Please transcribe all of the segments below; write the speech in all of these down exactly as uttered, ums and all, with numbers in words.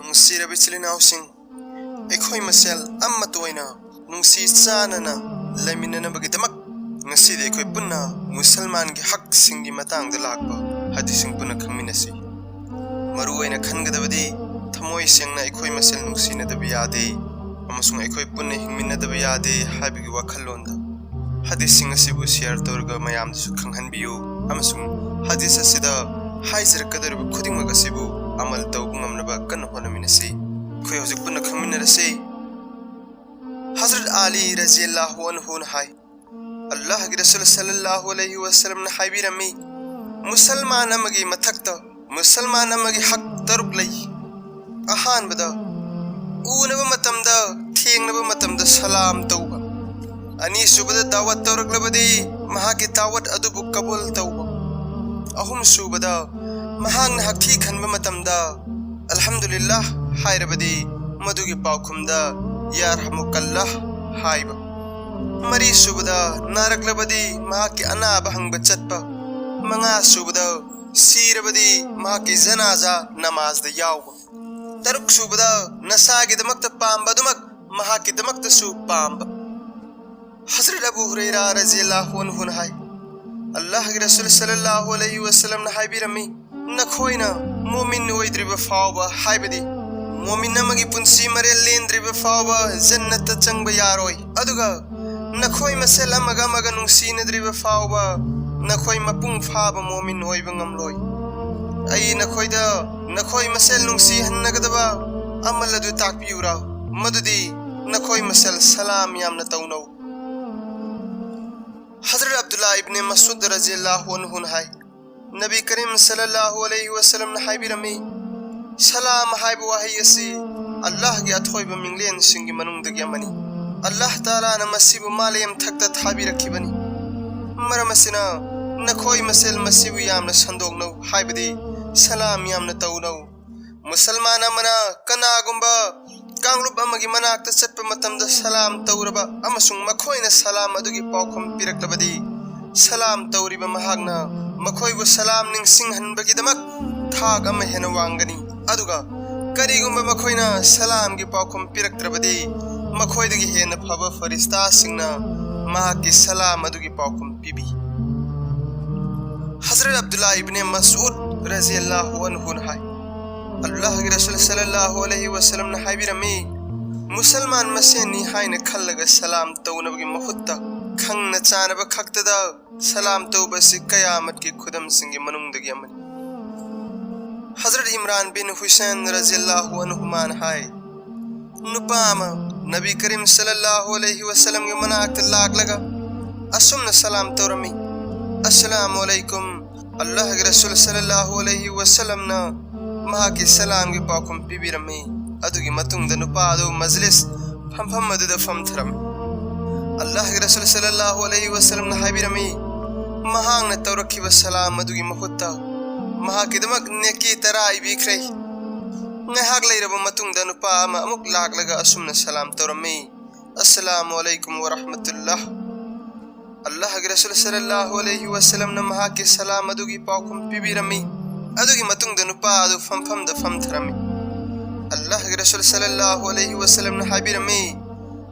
ꯅꯨꯡꯁꯤꯔꯕ ꯏꯆꯤꯜ ꯏꯅꯥꯎꯁꯤꯡ, ꯑꯩꯈꯣꯏ ꯃꯁꯦꯜ ꯑꯃꯠꯇ ꯑꯣꯏꯅ ꯅꯨꯡꯁꯤ ꯆꯥꯟꯅꯅ ꯂꯩꯃꯤꯟꯅꯅꯕꯒꯤꯗꯃꯛ ꯉꯁꯤꯗꯤ ꯑꯩꯈꯣꯏ ꯄꯨꯟꯅ ꯃꯨꯁꯜꯃꯥꯟꯒꯤ ꯍꯛꯁꯤꯡꯒꯤ ꯃꯇꯥꯡꯗ ꯂꯥꯛꯄ ꯍꯗꯤꯁꯁꯤꯡ ꯄꯨꯟꯅ ꯈꯪꯃꯤꯟꯅꯁꯤ꯫ ꯃꯔꯨ ꯑꯣꯏꯅ ꯈꯟꯒꯗꯕꯗꯤ ꯊꯃꯣꯏ ꯁꯦꯡꯅ ꯑꯩꯈꯣꯏ ꯃꯁꯦꯜ ꯅꯨꯡꯁꯤꯅꯗꯕ ꯌꯥꯗꯦ ꯑꯃꯁꯨꯡ ꯑꯩꯈꯣꯏ ꯄꯨꯟꯅ ꯍꯤꯡꯃꯤꯟꯅꯗꯕ ꯌꯥꯗꯦ ꯍꯥꯏꯕꯒꯤ ꯋꯥꯈꯜꯂꯣꯟꯗ ꯍꯗꯤꯁꯁꯤꯡ ꯑꯁꯤꯕꯨ ꯁꯤꯌꯥꯔ ꯇꯧꯔꯒ ꯃꯌꯥꯝꯗꯁꯨ ꯈꯪꯍꯟꯕꯤꯌꯨ ꯑꯃꯁꯨꯡ ꯍꯗꯤꯁ ꯑꯁꯤꯗ ꯍꯥꯏꯖꯔꯛꯀꯗꯧꯔꯤꯕ ꯈꯨꯗꯤꯡꯃꯛ ꯑꯁꯤꯕꯨ ꯑꯃꯜ ꯇꯧꯕ ꯉꯝꯅꯕ ꯀꯟꯅ ꯍꯣꯠꯅꯃꯤꯟꯅꯁꯤ꯫ ꯑꯩꯈꯣꯏ ꯍꯧꯖꯤꯛ ꯄꯨꯟꯅ ꯈꯪꯃꯤꯟꯅꯔꯁꯤ꯫ ꯍꯖꯔꯠ ꯑꯂꯤ ꯔꯖꯤꯌꯜꯂꯥꯍꯨ ꯑꯟꯍꯨꯅ ꯍꯥꯏ, ꯑꯜꯂꯥꯍꯒꯤ ꯔꯁꯨꯜ ꯁꯜꯂꯜꯂꯥꯍꯨ ꯑꯂꯩꯍꯤ ꯋꯁꯜꯂꯝꯅ ꯍꯥꯏꯕꯤꯔꯝꯃꯤ, ꯃꯨꯁꯜꯃꯥꯟ ꯑꯃꯒꯤ ꯃꯊꯛꯇ ꯃꯨꯁꯜꯃꯥꯟ ꯑꯃꯒꯤ ꯍꯛ ꯇꯔꯨꯛ ꯂꯩ꯫ ꯑꯍꯥꯟꯕꯗ, ꯎꯅꯕ ꯃꯇꯝꯗ, ꯊꯦꯡꯅꯕ ꯃꯇꯝꯗ ꯁꯂꯥꯝ ꯇꯧꯕ꯫ ꯑꯅꯤꯁꯨꯕꯗ, ꯗꯥꯋꯠ ꯇꯧꯔꯛꯂꯕꯗꯤ ꯃꯍꯥꯛꯀꯤ ꯗꯥꯋꯠ ꯑꯗꯨꯕꯨ ꯀꯕꯨꯜ ꯇꯧꯕ꯫ ꯑꯍꯨꯝꯁꯨꯕꯗ, ꯃꯍꯥꯛꯅ ꯍꯛꯊꯤ ꯈꯟꯕ ꯃꯇꯝꯗ "ꯑꯜꯍꯝꯗꯨꯂꯤꯜꯂꯥꯍ" ꯍꯥꯏꯔꯕꯗꯤ ꯃꯗꯨꯒꯤ ꯄꯥꯎꯈꯨꯝꯗ "ꯌꯥꯔꯍꯃꯨꯀꯜꯂꯥꯍ" ꯍꯥꯏꯕ꯫ ꯃꯔꯤꯁꯨꯕꯗ, ꯅꯥꯔꯛꯂꯕꯗꯤ ꯃꯍꯥꯛꯀꯤ ꯑꯅꯥꯕ ꯍꯪꯕ ꯆꯠꯄ꯫ ꯃꯉꯥꯁꯨꯕꯗ, ꯁꯤꯔꯕꯗꯤ ꯃꯍꯥꯛꯀꯤ ꯖꯅꯥꯖꯥ ꯅꯃꯥꯖꯗ ꯌꯥꯎꯕ꯫ ꯇꯔꯨꯛꯁꯨꯕꯗ, ꯅꯁꯥꯒꯤꯗꯃꯛꯇ ꯄꯥꯝꯕ ꯑꯗꯨꯃꯛ ꯃꯍꯥꯛꯀꯤꯗꯃꯛꯇꯁꯨ ꯄꯥꯝꯕ꯫ ꯍꯖꯔꯠ ꯑꯕꯨ ꯍꯨꯔꯩꯔꯥ ꯔꯖꯤꯌꯜꯂꯥꯍꯨ ꯑꯟꯍꯨꯅ ꯍꯥꯏ, ꯑꯜꯂꯥꯍꯒꯤ ꯔꯁꯨꯜ ꯁꯜꯂꯜꯂꯥꯍꯨ ꯑꯂꯩꯍꯤ ꯋꯁꯜꯂꯝꯅ ꯍꯥꯏꯕꯤꯔꯝꯃꯤ, ꯅꯈꯣꯏꯅ ꯃꯣꯃꯤꯟ ꯑꯣꯏꯗ꯭ꯔꯤꯕ ꯐꯥꯎꯕ, ꯍꯥꯏꯕꯗꯤ ꯃꯣꯃꯤꯟ ꯑꯃꯒꯤ ꯄꯨꯟꯁꯤ ꯃꯔꯦꯜ ꯂꯦꯟꯗ꯭ꯔꯤꯕ ꯐꯥꯎꯕ ꯖꯟꯅꯠꯇ ꯆꯪꯕ ꯌꯥꯔꯣꯏ꯫ ꯑꯗꯨꯒ ꯅꯈꯣꯏ ꯃꯁꯦꯜ ꯑꯃꯒ ꯑꯃꯒ ꯅꯨꯡꯁꯤꯅꯗ꯭ꯔꯤꯕ ꯐꯥꯎꯕ ꯅꯈꯣꯏ ꯃꯄꯨꯡ ꯐꯥꯕ ꯃꯣꯃꯤꯟ ꯑꯣꯏꯕ ꯉꯝꯂꯣꯏ꯫ ꯑꯩ ꯅꯈꯣꯏꯗ ꯅꯈꯣꯏ ꯃꯁꯦꯜ ꯅꯨꯡꯁꯤꯍꯟꯅꯒꯗꯕ ꯑꯃꯜ ꯑꯗꯨ ꯇꯥꯛꯄꯤꯌꯨꯔꯥ? ꯃꯗꯨꯗꯤ ꯅꯈꯣꯏ ꯃꯁꯦꯜ ꯁꯂꯥꯝ ꯌꯥꯝꯅ ꯇꯧꯅꯧ꯫ ꯍꯖꯔꯠ ꯑꯕꯗꯨꯜꯂꯥ ꯏꯕꯅꯦ ꯃꯁꯨꯗ ꯔꯖꯤꯌꯜꯂꯥꯍꯨ ꯑꯟꯍꯨꯅ ꯍꯥꯏ, ꯅꯕꯤ ꯀꯔꯤꯝ ꯁꯜꯂꯜꯂꯥꯍꯨ ꯑꯂꯩꯍꯤ ꯋꯁꯜꯂꯝꯅ ꯍꯥꯏꯕꯤꯔꯝꯃꯤ, ꯁꯂꯥꯝ ꯍꯥꯏꯕ ꯋꯥꯍꯩ ꯑꯁꯤ ꯑꯜꯂꯥꯍꯒꯤ ꯑꯊꯣꯏꯕ ꯃꯤꯡꯂꯦꯟꯁꯤꯡꯒꯤ ꯃꯅꯨꯡꯗꯒꯤ ꯑꯃꯅꯤ꯫ ꯑꯜꯂꯥꯍ ꯇꯥꯂꯥꯅ ꯃꯁꯤꯕꯨ ꯃꯥꯂꯦꯝ ꯊꯛꯇ ꯊꯥꯕꯤꯔꯛꯈꯤꯕꯅꯤ꯫ ꯃꯔꯝ ꯑꯁꯤꯅ ꯅꯈꯣꯏ ꯃꯁꯦꯜ ꯃꯁꯤꯕꯨ ꯌꯥꯝꯅ ꯁꯟꯗꯣꯛꯅꯧ, ꯍꯥꯏꯕꯗꯤ ꯁꯂꯥꯝ ꯌꯥꯝꯅ ꯇꯧꯅꯧ꯫ ꯃꯨꯁꯜꯃꯥꯟ ꯑꯃꯅ ꯀꯅꯥꯒꯨꯝꯕ ꯀꯥꯡꯂꯨꯞ ꯑꯃꯒꯤ ꯃꯅꯥꯛꯇ ꯆꯠꯄ ꯃꯇꯝꯗ ꯁꯂꯥꯝ ꯇꯧꯔꯕ ꯑꯃꯁꯨꯡ ꯃꯈꯣꯏꯅ ꯁꯂꯥꯝ ꯑꯗꯨꯒꯤ ꯄꯥꯎꯈꯨꯝ ꯄꯤꯔꯛꯂꯕꯗꯤ, ꯁꯂꯥꯝ ꯇꯧꯔꯤꯕ ꯃꯍꯥꯛꯅ ꯃꯈꯣꯏꯕꯨ ꯁꯂꯥꯝ ꯅꯤꯡꯁꯤꯡꯍꯟꯕꯒꯤꯗꯃꯛ ꯊꯥꯛ ꯑꯃ ꯍꯦꯟꯅ ꯋꯥꯡꯒꯅꯤ꯫ ꯑꯗꯨꯒ ꯀꯔꯤꯒꯨꯝꯕ ꯃꯈꯣꯏꯅ ꯁꯂꯥꯝꯒꯤ ꯄꯥꯎꯈꯨꯝ ꯄꯤꯔꯛꯇ꯭ꯔꯕꯗꯤ, ꯃꯈꯣꯏꯗꯒꯤ ꯍꯦꯟꯅ ꯐꯕ ꯐꯔꯤꯁꯇꯥꯁꯤꯡꯅ ꯃꯍꯥꯛꯀꯤ ꯁꯂꯥꯝ ꯑꯗꯨꯒꯤ ꯄꯥꯎꯈꯨꯝ ꯄꯤꯕꯤ꯫ ꯍꯖꯔꯠ ꯑꯕꯗꯨꯜꯂꯥ ꯏꯕꯅꯦ ꯃꯁꯎꯗ ꯔꯖꯤꯌꯜꯂꯥꯍꯨ ꯑꯟꯍꯨꯅ ꯍꯥꯏ, ꯑꯜꯂꯥꯍꯒꯤ ꯔꯁꯨꯜ ꯁꯜꯂꯜꯂꯥꯍꯨ ꯑꯂꯩꯍꯤ ꯋꯁꯜꯂꯝꯅ ꯍꯥꯏꯕꯤꯔꯝꯃꯤ, ꯃꯨꯁꯜꯃꯥꯟ ꯃꯁꯦꯟꯅꯤ ꯍꯥꯏꯅ ꯈꯜꯂꯒ ꯁꯂꯥꯝ ꯇꯧꯅꯕꯒꯤ ꯃꯍꯨꯠꯇ, ꯈꯪꯅ ꯆꯥꯅꯕ ꯈꯛꯇꯗ ꯁꯂꯥꯝ ꯇꯧꯕ ꯑꯁꯤ ꯀꯌꯥꯃꯠꯀꯤ ꯈꯨꯗꯝꯁꯤꯡꯒꯤ ꯃꯅꯨꯡꯗꯒꯤ ꯑꯃꯅꯤ꯫ ꯍꯖꯔꯠ ꯏꯝꯔꯥꯟ ꯕꯤꯟ ꯍꯨꯁꯦꯟ ꯔꯖꯤꯌꯜꯂꯥꯍꯨ ꯑꯟꯍꯨꯃꯥꯅ ꯍꯥꯏ, ꯅꯨꯄꯥ ꯑꯃ ꯅꯕꯤ ꯀꯔꯤꯝ ꯁꯜꯂꯜꯂꯥꯍꯨ ꯑꯂꯩꯍꯤ ꯋꯁꯜꯂꯝꯒꯤ ꯃꯅꯥꯛꯇ ꯂꯥꯛꯂꯒ ꯑꯁꯨꯝꯅ ꯁꯂꯥꯝ ꯇꯧꯔꯝꯃꯤ, "ꯑꯁꯁꯂꯥꯃꯨ ꯑꯂꯩꯀꯨꯝ, ꯑꯜꯂꯥꯍꯒꯤ ꯔꯁꯨꯜ ꯁꯜꯂꯜꯂꯥꯍꯨ ꯑꯂꯩꯍꯤ ꯋꯁꯜꯂꯝꯅ ꯃꯍꯥꯛꯀꯤ ꯁꯂꯥꯝꯒꯤ ꯄꯥꯎꯈꯨꯝ ꯄꯤꯕꯤꯔꯝꯃꯤ꯫" ꯑꯗꯨꯒꯤ ꯃꯇꯨꯡꯗ ꯅꯨꯄꯥ ꯑꯗꯨ ꯃꯖꯂꯤꯁ ꯐꯝꯐꯝ ꯑꯗꯨꯗ ꯐꯝꯊꯔꯝꯃꯤ꯫ ꯑꯜꯂꯥꯍꯒꯤ ꯔꯁꯨꯜ ꯁꯜꯂꯜꯂꯥꯍꯨ ꯑꯂꯩꯍꯤ ꯋꯁꯜꯂꯝꯅ ꯍꯥꯏꯕꯤꯔꯝꯃꯤ, ꯃꯍꯥꯛꯅ ꯇꯧꯔꯛꯈꯤꯕ ꯁꯂꯥꯝ ꯑꯗꯨꯒꯤ ꯃꯍꯨꯠꯇ ꯃꯍꯥꯛꯀꯤꯗꯃꯛ ꯅꯦꯀꯤ ꯇꯔꯥ ꯏꯕꯤꯈ꯭ꯔꯦ꯫ ꯉꯥꯏꯍꯥꯛ ꯂꯩꯔꯕ ꯃꯇꯨꯡꯗ ꯅꯨꯄꯥ ꯑꯃ ꯑꯃꯨꯛ ꯂꯥꯛꯂꯒ ꯑꯁꯨꯝꯅ ꯁꯂꯥꯝ ꯇꯧꯔꯝꯃꯤ, "ꯑꯁꯁꯂꯥꯃꯨ ꯑꯂꯩꯀꯨꯝ ꯋꯔꯍꯃꯇꯨꯜꯂꯥꯍ꯫" ꯑꯜꯂꯥꯍꯒꯤ ꯔꯁꯨꯜ ꯁꯜꯂꯜꯂꯥꯍꯨ ꯑꯂꯩꯍꯤ ꯋꯁꯜꯂꯝꯅ ꯃꯍꯥꯛꯀꯤ ꯁꯂꯥꯝ ꯑꯗꯨꯒꯤ ꯄꯥꯎꯈꯨꯝ ꯄꯤꯕꯤꯔꯝꯃꯤ꯫ ꯑꯗꯨꯒꯤ ꯃꯇꯨꯡꯗ ꯅꯨꯄꯥ ꯑꯗꯨ ꯐꯝꯐꯝꯗ ꯐꯝꯊꯔꯝꯃꯤ꯫ ꯑꯜꯂꯥꯍꯒꯤ ꯔꯁꯨꯜ ꯁꯜꯂꯜꯂꯥꯍꯨ ꯑꯂꯩꯍꯤ ꯋꯁꯜꯂꯝꯅ ꯍꯥꯏꯕꯤꯔꯝꯃꯤ,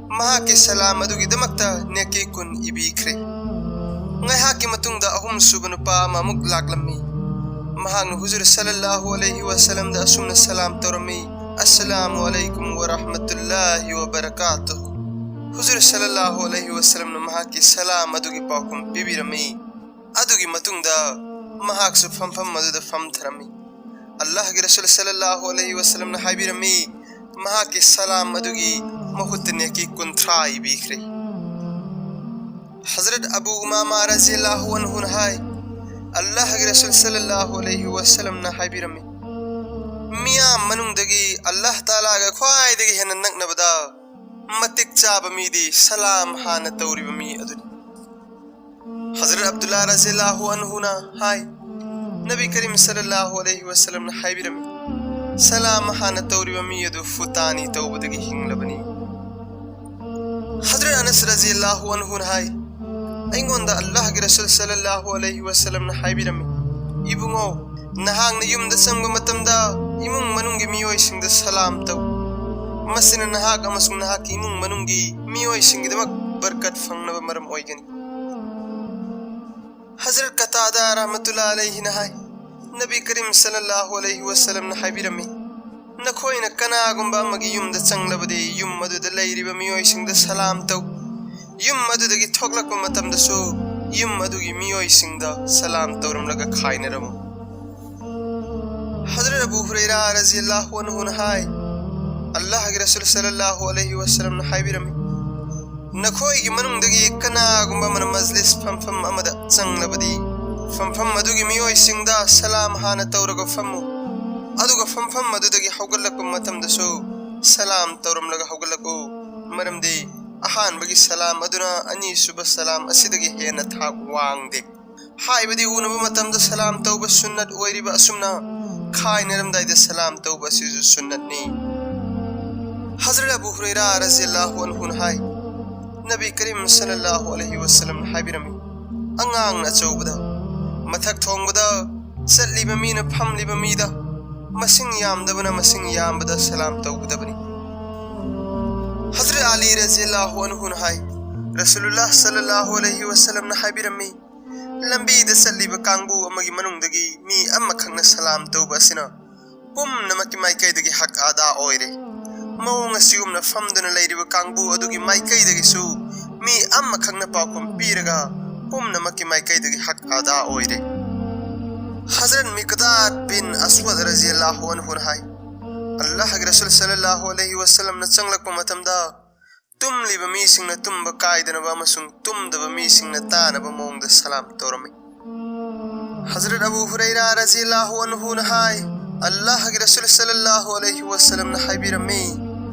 ꯃꯍꯥꯛꯀꯤ ꯁꯂꯥꯝ ꯑꯗꯨꯒꯤꯗꯃꯛꯇ ꯅꯦꯀꯤ ꯀꯨꯟ ꯏꯕꯤꯈ꯭ꯔꯦ꯫ ꯉꯥꯏꯍꯥꯛꯀꯤ ꯃꯇꯨꯡꯗ ꯑꯍꯨꯝꯁꯨꯕ ꯅꯨꯄꯥ ꯑꯃ ꯑꯃꯨꯛ ꯂꯥꯛꯂꯝꯃꯤ꯫ ꯃꯍꯥꯛꯅ ꯍꯨꯖꯨꯔ ꯁꯜꯂꯜꯂꯥꯍꯨ ꯑꯂꯩꯍꯤ ꯋꯁꯜꯂꯝꯗ ꯑꯁꯨꯝꯅ ꯁꯂꯥꯝ ꯇꯧꯔꯝꯃꯤ, "ꯑꯁꯁꯂꯥꯃꯨ ꯑꯂꯩꯀꯨꯝ ꯋꯔꯍꯃꯇꯨꯜꯂꯥꯍꯤ ꯋꯕꯔꯀꯥꯇꯨꯍ꯫" ꯍꯨꯖꯨꯔ ꯁꯜꯂꯜꯂꯥꯍꯨ ꯑꯂꯩꯍꯤ ꯋꯁꯜꯂꯝꯅ ꯃꯍꯥꯛꯀꯤ ꯁꯂꯥꯝ ꯑꯗꯨꯒꯤ ꯄꯥꯎꯈꯨꯝ ꯄꯤꯕꯤꯔꯝꯃꯤ꯫ ꯑꯗꯨꯒꯤ ꯃꯇꯨꯡꯗ ꯃꯍꯥꯛꯁꯨ ꯐꯝꯐꯝ ꯑꯗꯨꯗ ꯐꯝꯊꯔꯝꯃꯤ꯫ ꯑꯜꯂꯥꯍꯒꯤ ꯔꯁꯨꯜ ꯁꯜꯂꯜꯂꯥꯍꯨ ꯑꯂꯩꯍꯤ ꯋꯁꯜꯂꯝꯅ ꯍꯥꯏꯕꯤꯔꯝꯃꯤ, ꯃꯍꯥꯛꯀꯤ ꯁꯂꯥꯝ ꯑꯗꯨꯒꯤ ꯃꯍꯨꯠꯇ ꯅꯦꯀꯤ ꯀꯨꯟꯊ꯭ꯔꯥ ꯏꯕꯤꯈ꯭ꯔꯦ꯫ ꯍꯖꯔꯠ ꯑꯕꯨ ꯎꯃꯥꯃꯥ ꯔꯖꯤꯌꯜꯂꯥꯍꯨ ꯑꯟꯍꯨꯅ ꯍꯥꯏ, ꯑꯜꯂꯥꯍꯒꯤ ꯔꯁꯨꯜ ꯁꯜꯂꯜꯂꯥꯍꯨ ꯑꯂꯩꯍꯤ ꯋꯁꯜꯂꯝꯅ ꯍꯥꯏꯕꯤꯔꯝꯃꯤ, ꯃꯤꯌꯥꯝ ꯃꯅꯨꯡꯗꯒꯤ ꯑꯜꯂꯥꯍ ꯇꯥꯂꯥꯒ ꯈ꯭ꯋꯥꯏꯗꯒꯤ ꯍꯦꯟꯅ ꯅꯛꯅꯕꯗ ꯃꯇꯤꯛ ꯆꯥꯕ ꯃꯤꯗꯤ ꯁꯂꯥꯝ ꯍꯥꯟꯅ ꯇꯧꯔꯤꯕ ꯃꯤ ꯑꯗꯨꯅꯤ꯫ ꯍꯖꯔꯠ ꯑꯕꯗꯨꯜꯂꯥ ꯔꯖꯤꯌꯜꯂꯥꯍꯨ ꯑꯟꯍꯨꯅ ꯍꯥꯏ, ꯅꯕꯤ ꯀꯔꯤꯝ ꯁꯜꯂꯜꯂꯥꯍꯨ ꯑꯂꯩꯍꯤ ꯋꯁꯜꯂꯝꯅ ꯍꯥꯏꯕꯤꯔꯝꯃꯤ, ꯁꯂꯥꯝ ꯍꯥꯟꯅ ꯇꯧꯔꯤꯕ ꯃꯤ ꯑꯗꯨ ꯐꯨꯇꯥꯅꯤ ꯇꯧꯕꯗꯒꯤ ꯍꯤꯡꯂꯕꯅꯤ꯫ ꯍꯖꯔꯠ ꯑꯅꯁ ꯔꯖꯤꯌꯜꯂꯥꯍꯨ ꯑꯟꯍꯨꯅ ꯍꯥꯏ, ꯑꯩꯉꯣꯟꯗ ꯑꯜꯂꯥꯍꯒꯤ ꯔꯁꯨꯜ ꯁꯜꯂꯜꯂꯥꯍꯨ ꯑꯂꯩꯍꯤ ꯋꯁꯜꯂꯝꯅ ꯍꯥꯏꯕꯤꯔꯝꯃꯤ, ꯏꯕꯨꯡꯉꯣ, ꯅꯍꯥꯛꯅ ꯌꯨꯝꯗ ꯆꯪꯕ ꯃꯇꯝꯗ ꯏꯃꯨꯡ ꯃꯅꯨꯡꯒꯤ ꯃꯤꯑꯣꯏ ꯃꯤꯑꯣꯏꯁꯤꯡꯗ ꯁꯂꯥꯝ ꯇꯧ꯫ ꯃꯁꯤꯅ ꯅꯍꯥꯛ ꯑꯃꯁꯨꯡ ꯅꯍꯥꯛꯀꯤ ꯏꯃꯨꯡ ꯃꯅꯨꯡꯒꯤ ꯃꯤꯑꯣꯏꯁꯤꯡꯒꯤꯗꯃꯛ ꯕꯔꯀꯠ ꯐꯪꯅꯕ ꯃꯔꯝ ꯑꯣꯏꯒꯅꯤ꯫ ꯍꯖꯔꯠ ꯀꯇꯥꯗꯥ ꯔꯍꯃꯇꯨꯜꯂꯥ ꯑꯂꯩꯍꯤꯅ ꯍꯥꯏ, ꯅꯕꯤ ꯀꯔꯤꯝ ꯁꯜꯂꯜꯂꯥꯍꯨ ꯑꯂꯩꯍꯤ ꯋꯁꯜꯂꯝꯅ ꯍꯥꯏꯕꯤꯔꯝꯃꯤ, "ꯅꯈꯣꯏꯅ ꯀꯅꯥꯒꯨꯝꯕ ꯑꯃꯒꯤ ꯌꯨꯝꯗ ꯆꯪꯂꯕꯗꯤ, ꯌꯨꯝ ꯑꯗꯨꯗ ꯂꯩꯔꯤꯕ ꯃꯤꯑꯣꯏꯁꯤꯡꯗ ꯁꯂꯥꯝ ꯇꯧ꯫ ꯌꯨꯝ ꯑꯗꯨꯗꯒꯤ ꯊꯣꯛꯂꯛꯄ ꯃꯇꯝꯗꯁꯨ ꯌꯨꯝ ꯑꯗꯨꯒꯤ ꯃꯤꯑꯣꯏꯁꯤꯡꯗ ꯁꯂꯥꯝ ꯇꯧꯔꯝꯂꯒ ꯈꯥꯏꯅꯔꯝꯃꯨ"꯫ ꯍꯖꯔꯠ ꯑꯕꯨ ꯍꯨꯔꯩꯔꯥ ꯔꯖꯤꯌꯜꯂꯥꯍꯨ ꯑꯟꯍꯨꯅ ꯍꯥꯏ, ꯑꯜꯂꯥꯍꯒꯤ ꯔꯁꯨꯜ ꯁꯜꯂꯜꯂꯥꯍꯨ ꯑꯂꯩꯍꯤ ꯋꯁꯜꯂꯝꯅ ꯍꯥꯏꯕꯤꯔꯝꯃꯤ, "ꯅꯈꯣꯏꯒꯤ ꯃꯅꯨꯡꯗꯒꯤ ꯀꯅꯥꯒꯨꯝꯕ ꯑꯃꯅ ꯃꯖꯂꯤꯁ ꯐꯝꯐꯝ ꯑꯃꯗ ꯆꯪꯂꯕꯗꯤ, ꯐꯝꯐꯝ ꯑꯗꯨꯒꯤ ꯃꯤꯑꯣꯏꯁꯤꯡꯗ ꯁꯂꯥꯝ ꯍꯥꯟꯅ ꯇꯧꯔꯒ ꯐꯝꯃꯨ, ꯑꯗꯨꯒ ꯐꯝꯐꯝ ꯑꯗꯨꯗꯒꯤ ꯍꯧꯒꯠꯂꯛꯄ ꯃꯇꯝꯗꯁꯨ ꯁꯂꯥꯝ ꯇꯧꯔꯝꯂꯒ ꯍꯧꯒꯠꯂꯛꯎ, ꯃꯔꯝꯗꯤ ꯑꯍꯥꯟꯕꯒꯤ ꯁꯂꯥꯝ ꯑꯗꯨꯅ ꯑꯅꯤꯁꯨꯕ ꯁꯂꯥꯝ ꯑꯁꯤꯗꯒꯤ ꯍꯦꯟꯅ ꯊꯥꯛ ꯋꯥꯡꯗꯦ"꯫ ꯍꯥꯏꯕꯗꯤ ꯎꯅꯕ ꯃꯇꯝꯗ ꯁꯂꯥꯝ ꯇꯧꯕ ꯁꯨꯟꯅꯠ ꯑꯣꯏꯔꯤꯕ ꯑꯁꯨꯝꯅ, ꯈꯥꯏꯅꯔꯝꯗꯥꯏꯗ ꯁꯂꯥꯝ ꯇꯧꯕ ꯑꯁꯤꯁꯨ ꯁꯨꯟꯅꯠꯅꯤ꯫ ꯍꯖꯔꯠ ꯑꯕꯨ ꯍꯨꯔꯩꯔꯥ ꯔꯖꯤꯌꯜꯂꯥꯍꯨ ꯑꯟꯍꯨꯅ ꯍꯥꯏ, ꯅꯕꯤ ꯀꯔꯤꯝ ꯁꯜꯂꯜꯂꯥꯍꯨ ꯑꯂꯩꯍꯤ ꯋꯁꯜꯂꯝꯅ ꯍꯥꯏꯕꯤꯔꯝꯃꯤ, "ꯑꯉꯥꯡꯅ ꯑꯆꯧꯕꯗ, ꯃꯊꯛ ꯊꯣꯡꯕꯗ, ꯆꯠꯂꯤꯕ ꯃꯤꯅ ꯐꯝꯂꯤꯕ ꯃꯤꯗ, ꯃꯁꯤꯡ ꯌꯥꯝꯗꯕꯅ ꯃꯁꯤꯡ ꯌꯥꯝꯕꯗ ꯁꯂꯥꯝ ꯇꯧꯒꯗꯕꯅꯤ"꯫ ꯍꯖꯔꯠ ꯑꯂꯤ ꯔꯖꯤꯌꯜꯂꯥꯍꯨ ꯑꯟꯍꯨꯅ ꯍꯥꯏ, ꯔꯁꯨꯂꯨꯜꯂꯥꯍ ꯁꯜꯂꯜꯂꯥꯍꯨ ꯑꯂꯩꯍꯤ ꯋꯁꯜꯂꯝꯅ ꯍꯥꯏꯕꯤꯔꯝꯃꯤ, "ꯂꯝꯕꯤꯗ ꯆꯠꯂꯤꯕ ꯀꯥꯡꯕꯨ ꯑꯃꯒꯤ ꯃꯅꯨꯡꯗꯒꯤ ꯃꯤ ꯑꯃꯈꯛꯅ ꯁꯂꯥꯝ ꯇꯧꯕ ꯑꯁꯤꯅ ꯄꯨꯝꯅꯃꯛꯀꯤ ꯃꯥꯏꯀꯩꯗꯒꯤ ꯍꯛ ꯑꯗꯥ ꯑꯣꯏꯔꯦ꯫ ꯃꯑꯣꯡ ꯑꯁꯤꯒꯨꯝꯅ ꯐꯝꯗꯨꯅ ꯂꯩꯔꯤꯕ ꯀꯥꯡꯕꯨ ꯑꯗꯨꯒꯤ ꯃꯥꯏꯀꯩꯗꯒꯤꯁꯨ ꯃꯤ ꯑꯃꯈꯛꯅ ꯄꯥꯎꯈꯨꯝ ꯄꯤꯔꯒ ꯄꯨꯝꯅꯃꯛꯀꯤ ꯃꯥꯏꯀꯩꯗꯒꯤ ꯍꯛ ꯑꯗꯥ ꯑꯣꯏꯔꯦ"꯫ ꯍꯖꯔꯠ ꯃꯤꯛꯗꯥꯗ ꯕꯤꯟ ꯑꯁꯋꯗ ꯔꯖꯤꯌꯜꯂꯥꯍꯨ ꯑꯟꯍꯨꯅ ꯍꯥꯏ, ꯑꯜꯂꯥꯍꯒꯤ ꯔꯁꯨꯜ ꯁꯜꯂꯜꯂꯥꯍꯨ ꯑꯂꯩꯍꯤ ꯋꯁꯜꯂꯝꯅ ꯆꯪꯂꯛꯄ ꯃꯇꯝꯗ ꯇꯨꯝꯂꯤꯕ ꯃꯤꯁꯤꯡꯅ ꯇꯨꯝꯕ ꯀꯥꯏꯗꯅꯕ ꯑꯃꯁꯨꯡ ꯇꯨꯝꯗꯕ ꯃꯤꯁꯤꯡꯅ ꯇꯥꯅꯕ ꯃꯑꯣꯡꯗ ꯁꯂꯥꯝ ꯇꯧꯔꯝꯃꯤ꯫ ꯍꯖꯔꯠ ꯑꯕꯨ ꯍꯨꯔꯩꯔꯥ ꯔꯖꯤꯌꯜꯂꯥꯍꯨ ꯑꯟꯍꯨꯅ ꯍꯥꯏ, ꯑꯜꯂꯥꯍꯒꯤ ꯔꯁꯨꯜ ꯁꯜꯂꯜꯂꯥꯍꯨ ꯑꯂꯩꯍꯤ ꯋꯁꯜꯂꯝꯅ ꯍꯥꯏꯕꯤꯔꯝꯃꯤ,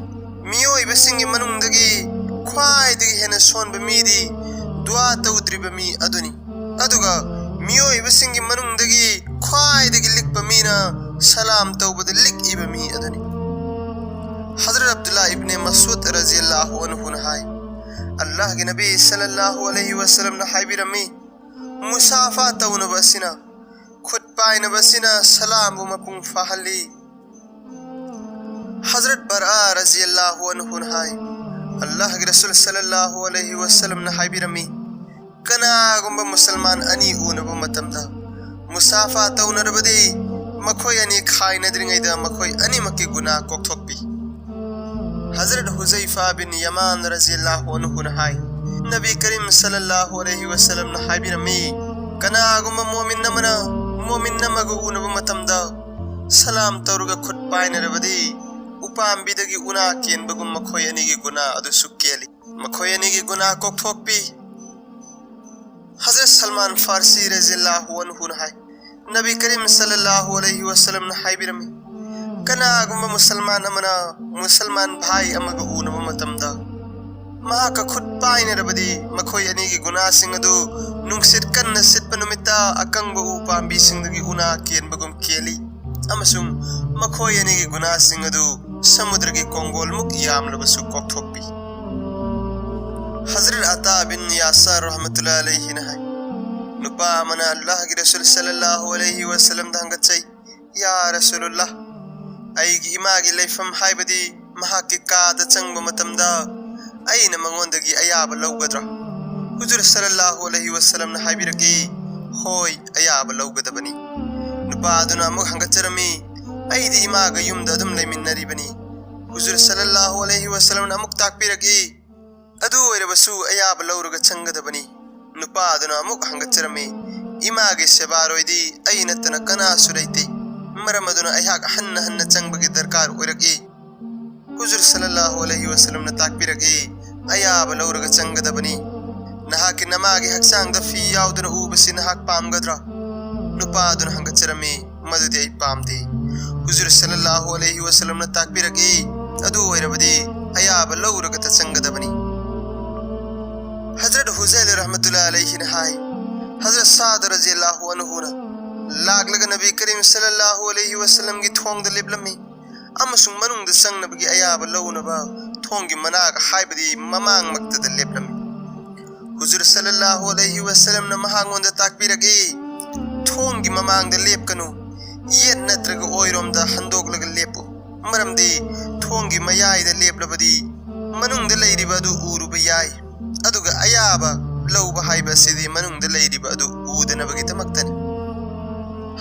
"ꯃꯤꯑꯣꯏꯕꯁꯤꯡꯒꯤ ꯃꯅꯨꯡꯗꯒꯤ ꯈ꯭ꯋꯥꯏꯗꯒꯤ ꯍꯦꯟꯅ ꯁꯣꯟꯕ ꯃꯤꯗꯤ ꯗꯨꯋꯥ ꯇꯧꯗ꯭ꯔꯤꯕ ꯃꯤ ꯑꯗꯨꯅꯤ, ꯑꯗꯨꯒ ꯃꯤꯑꯣꯏꯕꯁꯤꯡꯒꯤ ꯃꯅꯨꯡꯗꯒꯤ ꯈ꯭ꯋꯥꯏꯗꯒꯤ ꯂꯤꯛꯄ ꯃꯤꯅ ꯁꯂꯥꯝ ꯇꯧꯕꯗ ꯂꯤꯛꯏꯕ ꯃꯤ ꯑꯗꯨꯅꯤ"꯫ ꯍꯖꯔꯠ ꯑꯕꯗꯨꯜꯂꯥ ꯏꯕꯅꯦ ꯃꯁꯨꯗ ꯔꯖꯤꯌꯜꯂꯥꯍꯨ ꯑꯟꯍꯨꯅ ꯍꯥꯏ, ꯑꯜꯂꯥꯍꯒꯤ ꯅꯕꯤ ꯁꯜꯂꯜꯂꯥꯍꯨ ꯑꯂꯩꯍꯤ ꯋꯁꯜꯂꯝꯅ ꯍꯥꯏꯕꯤꯔꯝꯃꯤ, "ꯃꯨꯁꯥꯐꯥ ꯇꯧꯅꯕ ꯑꯁꯤꯅ, ꯈꯨꯠ ꯄꯥꯏꯅꯕ ꯑꯁꯤꯅ ꯁꯂꯥꯝꯕꯨ ꯃꯄꯨꯡ ꯐꯥꯍꯜꯂꯤ"꯫ ꯍꯖꯔꯠ ꯕꯔꯥ ꯔꯖꯤꯌꯜꯂꯥꯍꯨ ꯑꯟꯍꯨꯅ ꯍꯥꯏ, ꯑꯜꯂꯥꯍꯒꯤ ꯔꯁꯨꯜ ꯁꯜꯂꯜꯂꯥꯍꯨ ꯑꯂꯩꯍꯤ ꯋꯁꯜꯂꯝꯅ ꯍꯥꯏꯕꯤꯔꯝꯃꯤ, ꯀꯅꯥꯒꯨꯝꯕ ꯃꯨꯁꯜꯃꯥꯟ ꯑꯅꯤ ꯎꯅꯕ ꯃꯇꯝꯗ ꯃꯨꯁꯥꯐꯥ ꯇꯧꯅꯔꯕꯗꯤ ꯃꯈꯣꯏ ꯑꯅꯤ ꯈꯥꯏꯅꯗ꯭ꯔꯤꯉꯩꯗ ꯃꯈꯣꯏ ꯑꯅꯤꯃꯛꯀꯤ ꯒꯨꯅꯥ ꯀꯣꯛꯊꯣꯛꯄꯤ꯫ ꯍꯖꯔꯠ ꯍꯨꯖꯩꯐꯥ ꯕꯤꯟ ꯌꯃꯥꯟ ꯔꯖꯤꯌꯜꯂꯥꯍꯨ ꯑꯟꯍꯨꯅ ꯍꯥꯏ, ꯅꯕꯤ ꯀꯔꯤꯝ ꯁꯜꯂꯜꯂꯥꯍꯨ ꯑꯂꯩꯍꯤ ꯋꯁꯜꯂꯝꯅ ꯍꯥꯏꯕꯤꯔꯝꯃꯤ, ꯀꯅꯥꯒꯨꯝꯕ ꯃꯣꯃꯤꯟ ꯑꯃꯅ ꯃꯣꯃꯤꯟ ꯑꯃꯒ ꯎꯅꯕ ꯃꯇꯝꯗ ꯁꯂꯥꯝ ꯇꯧꯔꯒ ꯈꯨꯠ ꯄꯥꯏꯅꯔꯕꯗꯤ ꯎꯄꯥꯝꯕꯤꯗꯒꯤ ꯎꯅꯥ ꯀꯦꯟꯕꯒꯨꯝ ꯃꯈꯣꯏ ꯑꯅꯤꯒꯤ ꯒꯨꯅꯥ ꯑꯗꯨꯁꯨ ꯀꯦꯜꯂꯤ, ꯃꯈꯣꯏ ꯑꯅꯤꯒꯤ ꯒꯨꯅꯥ ꯀꯣꯛꯊꯣꯛꯄꯤ꯫ ꯍꯖꯔꯠ ꯁꯜꯃꯥꯟ ꯐꯥꯔꯁꯤ ꯔꯖꯤꯌꯜꯂꯥꯍꯨ ꯑꯟꯍꯨꯅ ꯍꯥꯏ, ꯅꯕꯤ ꯀꯔꯤꯝ ꯁꯜꯂꯜꯂꯥꯍꯨ ꯑꯂꯩꯍꯤ ꯋꯁꯜꯂꯝꯅ ꯍꯥꯏꯕꯤꯔꯝꯃꯤ, ꯀꯅꯥꯒꯨꯝꯕ ꯃꯨꯁꯜꯃꯥꯟ ꯑꯃꯅ ꯃꯨꯁꯜꯃꯥꯟ ꯚꯥꯏ ꯑꯃꯒ ꯎꯅꯕ ꯃꯇꯝꯗ ꯃꯍꯥꯛꯀ ꯈꯨꯠ ꯄꯥꯏꯅꯔꯕꯗꯤ ꯃꯈꯣꯏ ꯑꯅꯤꯒꯤ ꯒꯨꯅꯥꯁꯤꯡ ꯑꯗꯨ ꯅꯨꯡꯁꯤꯠ ꯀꯟꯅ ꯁꯤꯠꯄ ꯅꯨꯃꯤꯠꯇ ꯑꯀꯪꯕ ꯎ ꯄꯥꯝꯕꯤꯁꯤꯡꯗꯒꯤ ꯎꯅꯥ ꯀꯦꯟꯕꯒꯨꯝ ꯀꯦꯜꯂꯤ, ꯑꯃꯁꯨꯡ ꯃꯈꯣꯏ ꯑꯅꯤꯒꯤ ꯒꯨꯅꯥꯁꯤꯡ ꯑꯗꯨ ꯁꯃꯨꯗ꯭ꯔꯒꯤ ꯀꯣꯡꯒꯣꯜꯃꯨꯛ ꯌꯥꯝꯂꯕꯁꯨ ꯀꯣꯛꯊꯣꯛꯄꯤ꯫ ꯍꯖꯔꯠ ꯑꯇꯥ ꯕꯤꯟ ꯌꯥꯁꯔ ꯔꯍꯃꯇꯨꯜꯂꯥꯍꯤ ꯑꯂꯩꯍꯤꯅ ꯍꯥꯏ, ꯅꯨꯄꯥ ꯑꯃꯅ ꯑꯜꯂꯥꯍꯒꯤ ꯔꯁꯨꯜ ꯁꯜꯂꯜꯂꯥꯍꯨ ꯑꯂꯩꯍꯤ ꯋꯁꯜꯂꯝꯗ ꯍꯪꯒꯠꯆꯩ, ꯌꯥ ꯔꯁꯨꯂꯨꯜꯂꯥꯍ, ꯑꯩꯒꯤ ꯏꯃꯥꯒꯤ ꯂꯩꯐꯝ ꯍꯥꯏꯕꯗꯤ ꯃꯍꯥꯛꯀꯤ ꯀꯥꯗ ꯆꯪꯕ ꯃꯇꯝꯗ ꯑꯩꯅ ꯃꯉꯣꯟꯗꯒꯤ ꯑꯌꯥꯕ ꯂꯧꯒꯗ꯭ꯔꯥ? ꯍꯨꯖꯨꯔ ꯁꯜꯂꯜꯂꯥꯍꯨ ꯑꯂꯩꯍꯤ ꯋꯁꯜꯂꯝꯅ ꯍꯥꯏꯕꯤꯔꯛꯏ, ꯍꯣꯏ, ꯑꯌꯥꯕ ꯂꯧꯒꯗꯕꯅꯤ꯫ ꯅꯨꯄꯥ ꯑꯗꯨꯅ ꯑꯃꯨꯛ ꯍꯪꯒꯠꯆꯔꯝꯃꯤ, ꯑꯩꯗꯤ ꯏꯃꯥꯒ ꯌꯨꯝꯗ ꯑꯗꯨꯝ ꯂꯩꯃꯤꯟꯅꯔꯤꯕꯅꯤ꯫ ꯍꯨꯖꯨꯔ ꯁꯜꯂꯜꯂꯥꯍꯨ ꯑꯂꯩꯍꯤ ꯋꯁꯜꯂꯝꯅ ꯑꯃꯨꯛ ꯇꯥꯛꯄꯤꯔꯛꯏ, ꯑꯗꯨ ꯑꯣꯏꯔꯕꯁꯨ ꯑꯌꯥꯕ ꯂꯧꯔꯒ ꯆꯪꯒꯗꯕꯅꯤ꯫ ꯅꯨꯄꯥ ꯑꯗꯨꯅ ꯑꯃꯨꯛ ꯍꯪꯒꯠꯆꯔꯝꯃꯤ, ꯏꯃꯥꯒꯤ ꯁꯦꯕꯥꯔꯣꯏꯗꯤ ꯑꯩ ꯅꯠꯇꯅ ꯀꯅꯥꯁꯨ ꯂꯩꯇꯦ, ꯃꯔꯝ ꯑꯗꯨꯅ ꯑꯩꯍꯥꯛ ꯍꯟꯅ ꯍꯟꯅ ꯆꯪꯕꯒꯤ ꯗꯔꯀꯥꯔ ꯑꯣꯏꯔꯛꯏ꯫ ꯍꯨꯖꯨꯔ ꯁꯜꯂꯜꯂꯥꯍꯨ ꯑꯂꯩꯍꯤ ꯋꯁꯜꯂꯝꯅ ꯇꯥꯛꯄꯤꯔꯛꯏ, ꯑꯌꯥꯕ ꯂꯧꯔꯒ ꯆꯪꯒꯗꯕꯅꯤ꯫ ꯅꯍꯥꯛꯀꯤ ꯅꯃꯥꯒꯤ ꯍꯛꯆꯥꯡꯗ ꯐꯤ ꯌꯥꯎꯗꯅ ꯎꯕꯁꯤ ꯅꯍꯥꯛ ꯄꯥꯝꯒꯗ꯭ꯔꯥ? ꯅꯨꯄꯥ ꯑꯗꯨꯅ ꯍꯪꯒꯠꯆꯔꯝꯃꯤ, ꯃꯗꯨꯗꯤ ꯑꯩ ꯄꯥꯝꯗꯦ꯫ ꯍꯨꯖꯨꯔ ꯁꯜꯂꯜꯂꯥꯍꯨ ꯑꯂꯩꯍꯤ ꯋꯁꯜꯂꯝꯅ ꯇꯥꯛꯄꯤꯔꯛꯏ, ꯑꯗꯨ ꯑꯣꯏꯔꯕꯗꯤ ꯑꯌꯥꯕ ꯂꯧꯔꯒꯇ ꯆꯪꯒꯗꯕꯅꯤ꯫ ꯍꯖꯔꯠ ꯍꯨꯖꯩꯜ ꯔꯍꯃꯇꯨꯜꯂꯥꯍꯤ ꯑꯂꯩꯍꯤꯅ ꯍꯥꯏ, ꯍꯖꯔꯠ ꯁꯥꯗ ꯔꯖꯤꯌꯜꯂꯥꯍꯨ ꯑꯟꯍꯨꯅ ꯂꯥꯛꯂꯒ ꯅꯕꯤ ꯀꯔꯤꯝ ꯁꯜꯂꯜꯂꯥꯍꯨ ꯑꯂꯩꯍꯤ ꯋꯁꯜꯂꯝꯒꯤ ꯊꯣꯡꯗ ꯂꯦꯞꯂꯝꯃꯤ ꯑꯃꯁꯨꯡ ꯃꯅꯨꯡꯗ ꯆꯪꯅꯕꯒꯤ ꯑꯌꯥꯕ ꯂꯧꯅꯕ ꯊꯣꯡꯒꯤ ꯃꯅꯥꯛ ꯍꯥꯏꯕꯗꯤ ꯃꯃꯥꯡꯃꯛꯇꯗ ꯂꯦꯞꯂꯝꯃꯤ꯫ ꯍꯨꯖꯨꯔ ꯁꯜꯂꯜꯂꯥꯍꯨ ꯑꯂꯩꯍꯤ ꯋꯁꯜꯂꯝꯅ ꯃꯍꯥꯛꯉꯣꯟꯗ ꯇꯥꯛꯄꯤꯔꯛꯏ, ꯊꯣꯡꯒꯤ ꯃꯃꯥꯡꯗ ꯂꯦꯞꯀꯅꯨ, ꯌꯦꯠ ꯅꯠꯇ꯭ꯔꯒ ꯑꯣꯏꯔꯣꯝꯗ ꯍꯟꯗꯣꯛꯂꯒ ꯂꯦꯞꯄꯨ, ꯃꯔꯝꯗꯤ ꯊꯣꯡꯒꯤ ꯃꯌꯥꯏꯗ ꯂꯦꯞꯂꯕꯗꯤ ꯃꯅꯨꯡꯗ ꯂꯩꯔꯤꯕ ꯑꯗꯨ ꯎꯔꯨꯕ ꯌꯥꯏ꯫ ꯑꯗꯨꯒ ꯑꯌꯥꯕ ꯂꯧꯕ ꯍꯥꯏꯕ ꯑꯁꯤꯗꯤ ꯃꯅꯨꯡꯗ ꯂꯩꯔꯤꯕ ꯑꯗꯨ ꯎꯗꯅꯕꯒꯤꯗꯃꯛꯇꯅꯤ꯫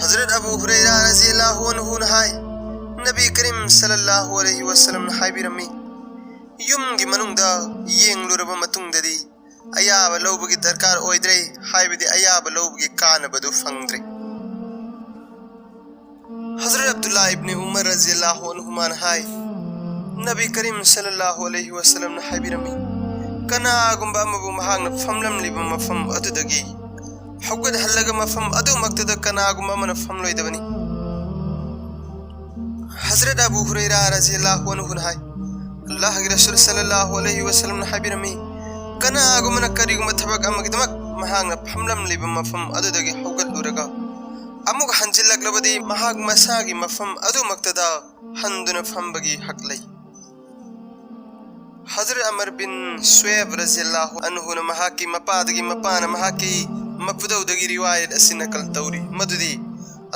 ꯍꯖꯔꯠ ꯑꯕꯨ ꯍꯨꯔꯩꯔꯥ ꯔꯖꯤꯌꯜꯂꯥꯍꯨ ꯑꯟꯍꯨꯅ ꯍꯥꯏ, ꯅꯕꯤ ꯀꯔꯤꯝ ꯁꯜꯂꯜꯂꯥꯍꯨ ꯑꯂꯩꯍꯤ ꯋꯁꯜꯂꯝꯅ ꯍꯥꯏꯕꯤꯔꯝꯃꯤ, ꯌꯨꯝꯒꯤ ꯃꯅꯨꯡꯗ ꯌꯦꯡꯂꯨꯔꯕ ꯃꯇꯨꯡꯗꯗꯤ ꯑꯌꯥꯕ ꯂꯧꯕꯒꯤ ꯗꯔꯀꯥꯔ ꯑꯣꯏꯗ꯭ꯔꯦ, ꯍꯥꯏꯕꯗꯤ ꯑꯌꯥꯕ ꯂꯧꯕꯒꯤ ꯀꯥꯟꯅꯕꯗꯨ ꯐꯪꯗ꯭ꯔꯦ꯫ ꯍꯖꯔꯠ ꯑꯕꯗꯨꯜꯂꯥ ꯏꯕꯅꯤ ꯎꯃꯔ ꯔꯖꯤꯌꯜꯂꯥꯍꯨ ꯑꯟꯍꯨꯃꯥꯅ ꯍꯥꯏ, ꯅꯕꯤ ꯀꯔꯤꯝ ꯁꯜꯂꯜꯂꯥꯍꯨ ꯑꯂꯩꯍꯤ ꯋꯁꯜꯂꯝꯅ ꯍꯥꯏꯕꯤꯔꯝꯃꯤ, ꯀꯅꯥꯒꯨꯝꯕ ꯑꯃꯕꯨ ꯃꯍꯥꯛꯅ ꯐꯝꯂꯝꯂꯤꯕ ꯃꯐꯝ ꯑꯗꯨꯗꯒꯤ ꯍꯧꯒꯠꯍꯜꯂꯒ ꯃꯐꯝ ꯑꯗꯨꯃꯛꯇꯗ ꯀꯅꯥꯒꯨꯝꯕ ꯑꯃꯅ ꯐꯝꯂꯣꯏꯗꯕꯅꯤ꯫ ꯍꯖꯔꯠ ꯑꯕꯨ ꯍꯨꯔꯩꯔꯥ ꯔꯖꯤꯌꯜꯂꯥꯍꯨ ꯑꯟꯍꯨꯅ ꯍꯥꯏ, ꯑꯜꯂꯥꯍꯒꯤ ꯔꯁꯨꯜ ꯁꯜꯂꯜꯂꯥꯍꯨ ꯑꯂꯩꯍꯤ ꯋꯁꯜꯂꯝꯅ ꯍꯥꯏꯕꯤꯔꯝꯃꯤ, ꯀꯅꯥꯒꯨꯝꯕꯅ ꯀꯔꯤꯒꯨꯝꯕ ꯊꯕꯛ ꯑꯃꯒꯤꯗꯃꯛ ꯃꯍꯥꯛꯅ ꯐꯝꯂꯝꯂꯤꯕ ꯃꯐꯝ ꯑꯗꯨꯗꯒꯤ ꯍꯧꯒꯠꯂꯨꯔꯒ ꯑꯃꯨꯛ ꯍꯟꯖꯤꯜꯂꯛꯂꯕꯗꯤ ꯃꯍꯥꯛ ꯃꯁꯥꯒꯤ ꯃꯐꯝ ꯑꯗꯨꯃꯛꯇꯗ ꯍꯟꯗꯨꯅ ꯐꯝꯕꯒꯤ ꯍꯛ ꯂꯩ꯫ ꯍꯖꯔꯠ ꯑꯃꯔ ꯕꯤꯟ ꯁꯨꯌꯦꯕ ꯔꯖꯤꯌꯜꯂꯥꯍꯨ ꯑꯟꯍꯨꯅ ꯃꯍꯥꯛꯀꯤ ꯃꯄꯥꯗꯒꯤ, ꯃꯄꯥꯅ ꯃꯍꯥꯛꯀꯤ ꯃꯄꯨꯗꯧꯗꯒꯤ ꯔꯤꯋꯥꯌꯠ ꯑꯁꯤ ꯅꯀꯜ ꯇꯧꯔꯤ, ꯃꯗꯨꯗꯤ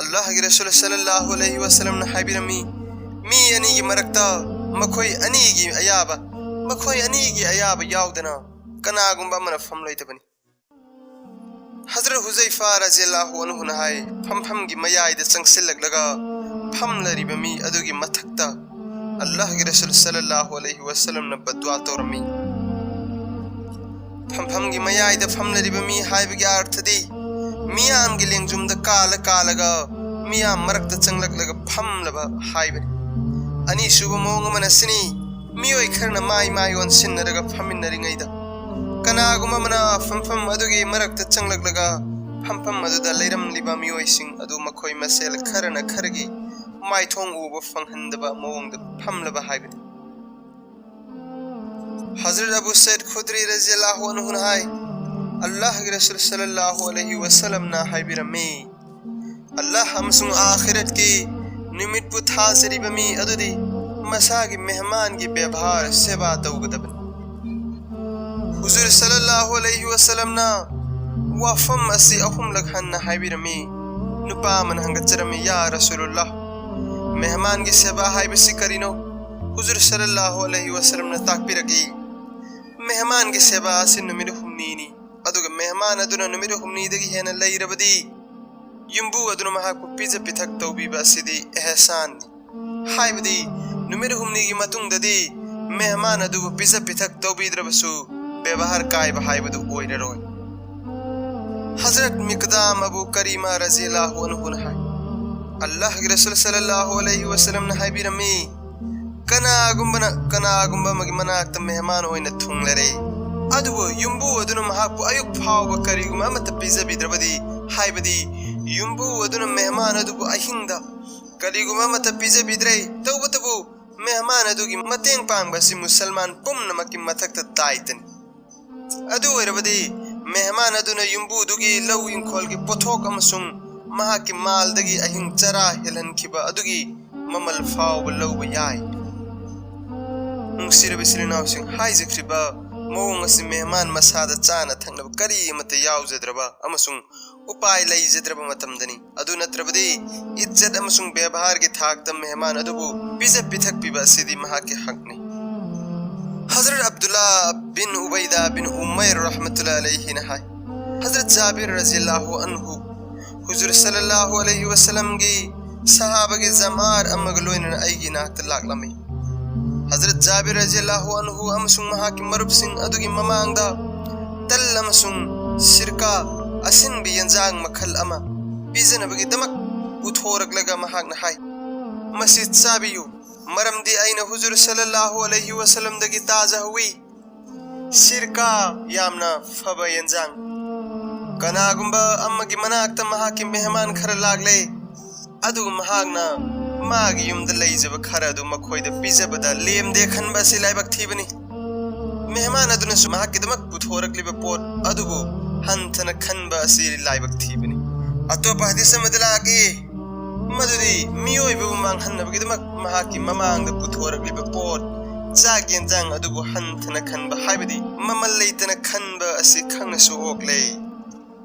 ꯑꯜꯂꯥꯍꯒꯤ ꯔꯁꯨꯜ ꯁꯜꯂꯜꯂꯥꯍꯨ ꯑꯂꯩꯍꯤ ꯋꯁꯜꯂꯝꯅ ꯍꯥꯏꯕꯤꯔꯝꯃꯤ, ꯃꯤ ꯑꯅꯤꯒꯤ ꯃꯔꯛꯇ ꯃꯈꯣꯏ ꯑꯅꯤꯒꯤ ꯑꯌꯥꯕ, ꯃꯈꯣꯏ ꯑꯅꯤꯒꯤ ꯑꯌꯥꯕ ꯌꯥꯎꯗꯅ ꯀꯅꯥꯒꯨꯝꯕ ꯑꯃꯅ ꯐꯝꯂꯣꯏꯗꯕꯅꯤ꯫ ꯍꯖꯔꯠ ꯍꯨꯖꯩꯐꯥ ꯔꯖꯤꯌꯜꯂꯥꯍꯨ ꯑꯟꯍꯨꯅ ꯍꯥꯏ, ꯐꯝꯐꯝꯒꯤ ꯃꯌꯥꯏꯗ ꯆꯪꯁꯤꯜꯂꯛꯂꯒ ꯐꯝꯂꯔꯤꯕ ꯃꯤ ꯑꯗꯨꯒꯤ ꯃꯊꯛꯇ ꯑꯜꯂꯥꯍꯒꯤ ꯔꯁꯨꯜ ꯁꯜꯂꯜꯂꯥꯍꯨ ꯑꯂꯩꯍꯤ ꯋꯁꯜꯂꯝꯅ ꯕꯗꯋꯥ ꯇꯧꯔꯝꯃꯤ꯫ ꯐꯝꯐꯝꯒꯤ ꯃꯌꯥꯏꯗ ꯐꯝꯂꯔꯤꯕ ꯃꯤ ꯍꯥꯏꯕꯒꯤ ꯑꯥꯔꯊꯗꯤ ꯃꯤꯌꯥꯝꯒꯤ ꯂꯦꯡꯖꯨꯝꯗ ꯀꯥꯜꯂ ꯀꯥꯜꯂꯒ ꯃꯤꯌꯥꯝ ꯃꯔꯛꯇ ꯆꯪꯂꯛꯂꯒ ꯐꯝꯂꯕ ꯍꯥꯏꯕꯅꯤ꯫ ꯑꯅꯤꯁꯨꯕ ꯃꯑꯣꯡ ꯑꯃꯅ ꯑꯁꯤꯅꯤ, ꯃꯤꯑꯣꯏ ꯈꯔꯅ ꯃꯥꯏ ꯃꯥꯏ ꯑꯣꯟꯁꯤꯟꯅꯔꯒ ꯐꯝꯃꯤꯟꯅꯔꯤꯉꯩꯗ ꯀꯅꯥꯒꯨꯝꯕ ꯑꯃꯅ ꯐꯝꯐꯝ ꯑꯗꯨꯒꯤ ꯃꯔꯛꯇ ꯆꯪꯂꯛꯂꯒ ꯐꯝꯐꯝ ꯑꯗꯨꯗ ꯂꯩꯔꯝꯂꯤꯕ ꯃꯤꯑꯣꯏꯁꯤꯡ ꯑꯗꯨ ꯃꯈꯣꯏ ꯃꯁꯦꯜ ꯈꯔꯅ ꯈꯔꯒꯤ ꯃꯥꯏꯊꯣꯡ ꯎꯕ ꯐꯪꯍꯟꯗꯕ ꯃꯑꯣꯡꯗ ꯐꯝꯂꯕ ꯍꯥꯏꯕꯅꯤ꯫ ꯍꯖꯔꯠ ꯑꯕꯨ ꯁꯩꯗ ꯈꯨꯗ꯭ꯔꯤ ꯔꯖꯤꯌꯜꯂꯥꯍꯨ ꯑꯟꯍꯨꯅ ꯍꯥꯏ, ꯑꯜꯂꯥꯍꯒꯤ ꯔꯁꯨꯜ ꯁꯜꯂꯜꯂꯥꯍꯨ ꯑꯂꯩꯍꯤ ꯋꯁꯜꯂꯝꯅ ꯍꯥꯏꯕꯤꯔꯝꯃꯤ, ꯑꯜꯂꯥꯍ ꯑꯃꯁꯨꯡ ꯑꯥꯈꯤꯔꯠꯀꯤ ꯅꯨꯃꯤꯠꯄꯨ ꯊꯥꯖꯔꯤꯕ ꯃꯤ ꯑꯗꯨꯗꯤ ꯃꯁꯥꯒꯤ ꯃꯦꯍꯃꯥꯟꯒꯤ ꯕꯦꯕꯥꯔ, ꯁꯦꯕꯥ ꯇꯧꯒꯗꯕꯅꯤ꯫ ꯍꯨꯖꯨꯔ ꯁꯜꯂꯜꯂꯥꯍꯨ ꯑꯂꯩꯍꯤ ꯋꯁꯜꯂꯝꯅ ꯋꯥꯐꯝ ꯑꯁꯤ ꯑꯍꯨꯝꯂꯛ ꯍꯟꯅ ꯍꯥꯏꯕꯤꯔꯝꯃꯤ꯫ ꯅꯨꯄꯥ ꯑꯃꯅ ꯍꯪꯒꯠꯆꯔꯝꯃꯤ, ꯌꯥ ꯔꯁꯨꯂꯨꯜꯂꯥꯍ, ꯃꯦꯍꯃꯥꯟꯒꯤ ꯁꯦꯕꯥ ꯍꯥꯏꯕꯁꯤ ꯀꯔꯤꯅꯣ? ꯍꯨꯖꯨꯔ ꯁꯜꯂꯜꯂꯥꯍꯨ ꯑꯂꯩꯍꯤ ꯋꯁꯜꯂꯝꯅ ꯇꯥꯛꯄꯤꯔꯛꯏ, ꯃꯦꯍꯃꯥꯟꯒꯤ ꯁꯦꯕꯥ ꯑꯁꯤ ꯅꯨꯃꯤꯠ ꯍꯨꯝꯅꯤꯅꯤ, ꯑꯗꯨꯒ ꯃꯦꯍꯃꯥꯟ ꯑꯗꯨꯅ ꯅꯨꯃꯤꯠ ꯍꯨꯝꯅꯤꯗꯒꯤ ꯍꯦꯟꯅ ꯂꯩꯔꯕꯗꯤ ꯌꯨꯝꯕꯨ ꯑꯗꯨꯅ ꯃꯍꯥꯛꯄꯨ ꯄꯤꯖ ꯄꯤꯊꯛ ꯇꯧꯕꯤꯕ ꯑꯁꯤꯗꯤ ꯑꯦꯍꯁꯥꯟꯅꯤ꯫ ꯍꯥꯏꯕꯗꯤ ꯅꯨꯃꯤꯠ ꯍꯨꯝꯅꯤꯒꯤ ꯃꯇꯨꯡꯗꯗꯤ ꯃꯦꯍꯃꯥꯟ ꯑꯗꯨꯕꯨ ꯄꯤꯖ ꯄꯤꯊꯛ ꯇꯧꯕꯤꯗ꯭ꯔꯕꯁꯨ ꯕꯦꯕꯥꯔ ꯀꯥꯏꯕ ꯍꯥꯏꯕꯗꯨ ꯑꯣꯏꯔꯔꯣꯏ꯫ ꯍꯖꯔꯠ ꯃꯤꯛꯗꯥꯝ ꯑꯕꯨ ꯀꯔꯤꯃꯥ ꯔꯖꯤꯌꯜꯂꯥꯍꯨ ꯑꯟꯍꯨꯅ ꯍꯥꯏ, ꯑꯜꯂꯥꯍꯒꯤ ꯔꯁꯨꯜ ꯁꯜꯂꯜꯂꯥꯍꯨ ꯑꯂꯩꯍꯤ ꯋꯁꯜꯂꯝꯅ ꯍꯥꯏꯕꯤꯔꯝꯃꯤ, ꯀꯅꯥꯒꯨꯝꯕꯅ ꯀꯅꯥꯒꯨꯝꯕ ꯑꯃꯒꯤ ꯃꯅꯥꯛꯇ ꯃꯦꯍꯃꯥꯟ ꯑꯣꯏꯅ ꯊꯨꯡꯂꯔꯦ, ꯑꯗꯨꯕꯨ ꯌꯨꯝꯕꯨ ꯑꯗꯨꯅ ꯃꯍꯥꯛꯄꯨ ꯑꯌꯨꯛ ꯐꯥꯎꯕ ꯀꯔꯤꯒꯨꯝꯕ ꯑꯃꯠꯇ ꯄꯤꯖꯕꯤꯗ꯭ꯔꯕꯗꯤ, ꯍꯥꯏꯕꯗꯤ ꯌꯨꯝꯕꯨ ꯑꯗꯨꯅ ꯃꯦꯍꯃꯥꯟ ꯑꯗꯨꯕꯨ ꯑꯍꯤꯡꯗ ꯀꯔꯤꯒꯨꯝꯕ ꯑꯃꯠꯇ ꯄꯤꯖꯕꯤꯗ꯭ꯔꯦ, ꯇꯧꯕꯇꯕꯨ ꯃꯦꯍꯃꯥꯟ ꯑꯗꯨꯒꯤ ꯃꯇꯦꯡ ꯄꯥꯡꯕ ꯑꯁꯤ ꯃꯨꯁꯜꯃꯥꯟ ꯄꯨꯝꯅꯃꯛꯀꯤ ꯃꯊꯛꯇ ꯗꯥꯏꯇꯅꯤ꯫ ꯑꯗꯨ ꯑꯣꯏꯔꯕꯗꯤ ꯃꯦꯍꯃꯥꯟ ꯑꯗꯨꯅ ꯌꯨꯝꯕꯨꯗꯨꯒꯤ ꯂꯧ ꯏꯪꯈꯣꯜꯒꯤ ꯄꯣꯠꯊꯣꯛ ꯑꯃꯁꯨꯡ ꯃꯍꯥꯛꯀꯤ ꯃꯥꯜꯗꯒꯤ ꯑꯍꯤꯡ ꯆꯔꯥ ꯍꯦꯜꯍꯟꯈꯤꯕ ꯑꯗꯨꯒꯤ ꯃꯃꯜ ꯐꯥꯎꯕ ꯂꯧꯕ ꯌꯥꯏ꯫ ꯅꯨꯡꯁꯤꯔꯕ ꯏꯆꯤꯜ ꯏꯅꯥꯎꯁꯤꯡ, ꯍꯥꯏꯖꯈ꯭ꯔꯤꯕ ꯃꯑꯣꯡ ꯑꯁꯤ ꯃꯦꯍꯃꯥꯟ ꯃꯁꯥꯗ ꯆꯥꯅ ꯊꯛꯅꯕ ꯀꯔꯤ ꯑꯃꯠꯇ ꯌꯥꯎꯖꯗ꯭ꯔꯕ ꯑꯃꯁꯨꯡ ꯎꯄꯥꯏ ꯂꯩꯖꯗ꯭ꯔꯕ ꯃꯇꯝꯗꯅꯤ꯫ ꯑꯗꯨ ꯅꯠꯇ꯭ꯔꯕꯗꯤ ꯏꯖꯠ ꯑꯃꯁꯨꯡ ꯕꯦꯕꯥꯔꯒꯤ ꯊꯥꯛꯇ ꯃꯦꯍꯃꯥꯟ ꯑꯗꯨꯕꯨ ꯄꯤꯖ ꯄꯤꯊꯛꯄꯤꯕ ꯑꯁꯤꯗꯤ ꯃꯍꯥꯛꯀꯤ ꯍꯛꯅꯤ꯫ ꯍꯖꯔꯠ ꯑꯕꯗꯨꯜꯂꯥ ꯕꯤꯟ ꯎꯕꯩꯗꯥ ꯕꯤꯟ ꯎꯃꯩꯔ ꯔꯍꯃꯇꯨꯜꯂꯥ ꯑꯂꯩꯍꯤꯅ ꯍꯥꯏ, ꯍꯖꯔꯠ ꯖꯥꯕꯤꯔ ꯔꯖꯤꯌꯜꯂꯥꯍꯨ ꯑꯟꯍꯨ ꯍꯨꯖꯨꯔ ꯁꯜꯂꯜꯂꯥꯍꯨ ꯑꯂꯩꯍꯤ ꯋꯁꯜꯂꯝꯒꯤ ꯁꯍꯥꯕꯒꯤ ꯖꯃꯥꯔ ꯑꯃꯒ ꯂꯣꯏꯅꯅ ꯑꯩꯒꯤ ꯏꯅꯥꯛꯇ ꯂꯥꯛꯂꯝꯃꯤ꯫ ꯍꯖꯔꯠ ꯖꯥꯕꯤꯔ ꯔꯖꯤꯌꯜꯂꯥꯍꯨ ꯑꯟꯍꯨ ꯑꯃꯁꯨꯡ ꯃꯍꯥꯛꯀꯤ ꯃꯔꯨꯞꯁꯤꯡ ꯑꯗꯨꯒꯤ ꯃꯃꯥꯡꯗ ꯇꯜ ꯑꯃꯁꯨꯡ ꯁꯤꯔꯀꯥ, ꯑꯁꯤꯟꯕ ꯌꯦꯟꯖꯥꯡ ꯃꯈꯜ ꯑꯃ, ꯄꯤꯖꯅꯕꯒꯤꯗꯃꯛ ꯄꯨꯊꯣꯔꯛꯂꯒ ꯃꯍꯥꯛꯅ ꯍꯥꯏ, "ꯃꯁꯤ ꯆꯥꯕꯤꯌꯨ, ꯃꯔꯝꯗꯤ ꯑꯩꯅ ꯍꯨꯖꯨꯔ ꯁꯜꯂꯜꯂꯥꯍꯨ ꯑꯂꯩꯍꯤ ꯋꯁꯜꯂꯝꯗꯒꯤ ꯇꯥꯖꯍꯧꯋꯤ꯫ ꯁꯤꯔꯀꯥ ꯌꯥꯝꯅ ꯐꯕ ꯌꯦꯟꯖꯥꯡ꯫ ꯀꯅꯥꯒꯨꯝꯕ ꯑꯃꯒꯤ ꯃꯅꯥꯛꯇ ꯃꯍꯥꯛꯀꯤ ꯃꯦꯍꯃꯥꯟ ꯈꯔ ꯂꯥꯛꯂꯦ, ꯑꯗꯨꯒ ꯃꯍꯥꯛꯅ ꯃꯥꯒꯤ ꯌꯨꯝꯗ ꯂꯩꯖꯕ ꯈꯔ ꯑꯗꯨ ꯃꯈꯣꯏꯗ ꯄꯤꯖꯕꯗ ꯂꯦꯝꯗꯦ ꯈꯟꯕ ꯑꯁꯤ ꯂꯥꯏꯕꯛ ꯊꯤꯕꯅꯤ꯫ ꯃꯦꯍꯃꯥꯟ ꯑꯗꯨꯅꯁꯨ ꯃꯍꯥꯛꯀꯤꯗꯃꯛ ꯄꯨꯊꯣꯔꯛꯂꯤꯕ ꯄꯣꯠ ꯑꯗꯨꯕꯨ ꯍꯟꯊꯅ ꯈꯟꯕ ꯑꯁꯤ ꯂꯥꯏꯕꯛ ꯊꯤꯕꯅꯤ꯫" ꯑꯇꯣꯞꯄ ꯍꯗꯤꯁ ꯑꯃꯗ ꯂꯥꯛꯏ, ꯃꯗꯨꯗꯤ ꯃꯤꯑꯣꯏꯕꯕꯨ ꯃꯥꯡꯍꯟꯅꯕꯒꯤꯗꯃꯛ ꯃꯍꯥꯛꯀꯤ ꯃꯃꯥꯡꯗ ꯄꯨꯊꯣꯔꯛꯂꯤꯕ ꯄꯣꯠ, ꯆꯥꯛ ꯌꯦꯟꯖꯥꯡ ꯑꯗꯨꯕꯨ ꯍꯟꯊꯅ ꯈꯟꯕ, ꯍꯥꯏꯕꯗꯤ ꯃꯃꯜ ꯂꯩꯇꯅ ꯈꯟꯕ ꯑꯁꯤ ꯈꯪꯅꯁꯨ ꯑꯣꯛꯂꯦ꯫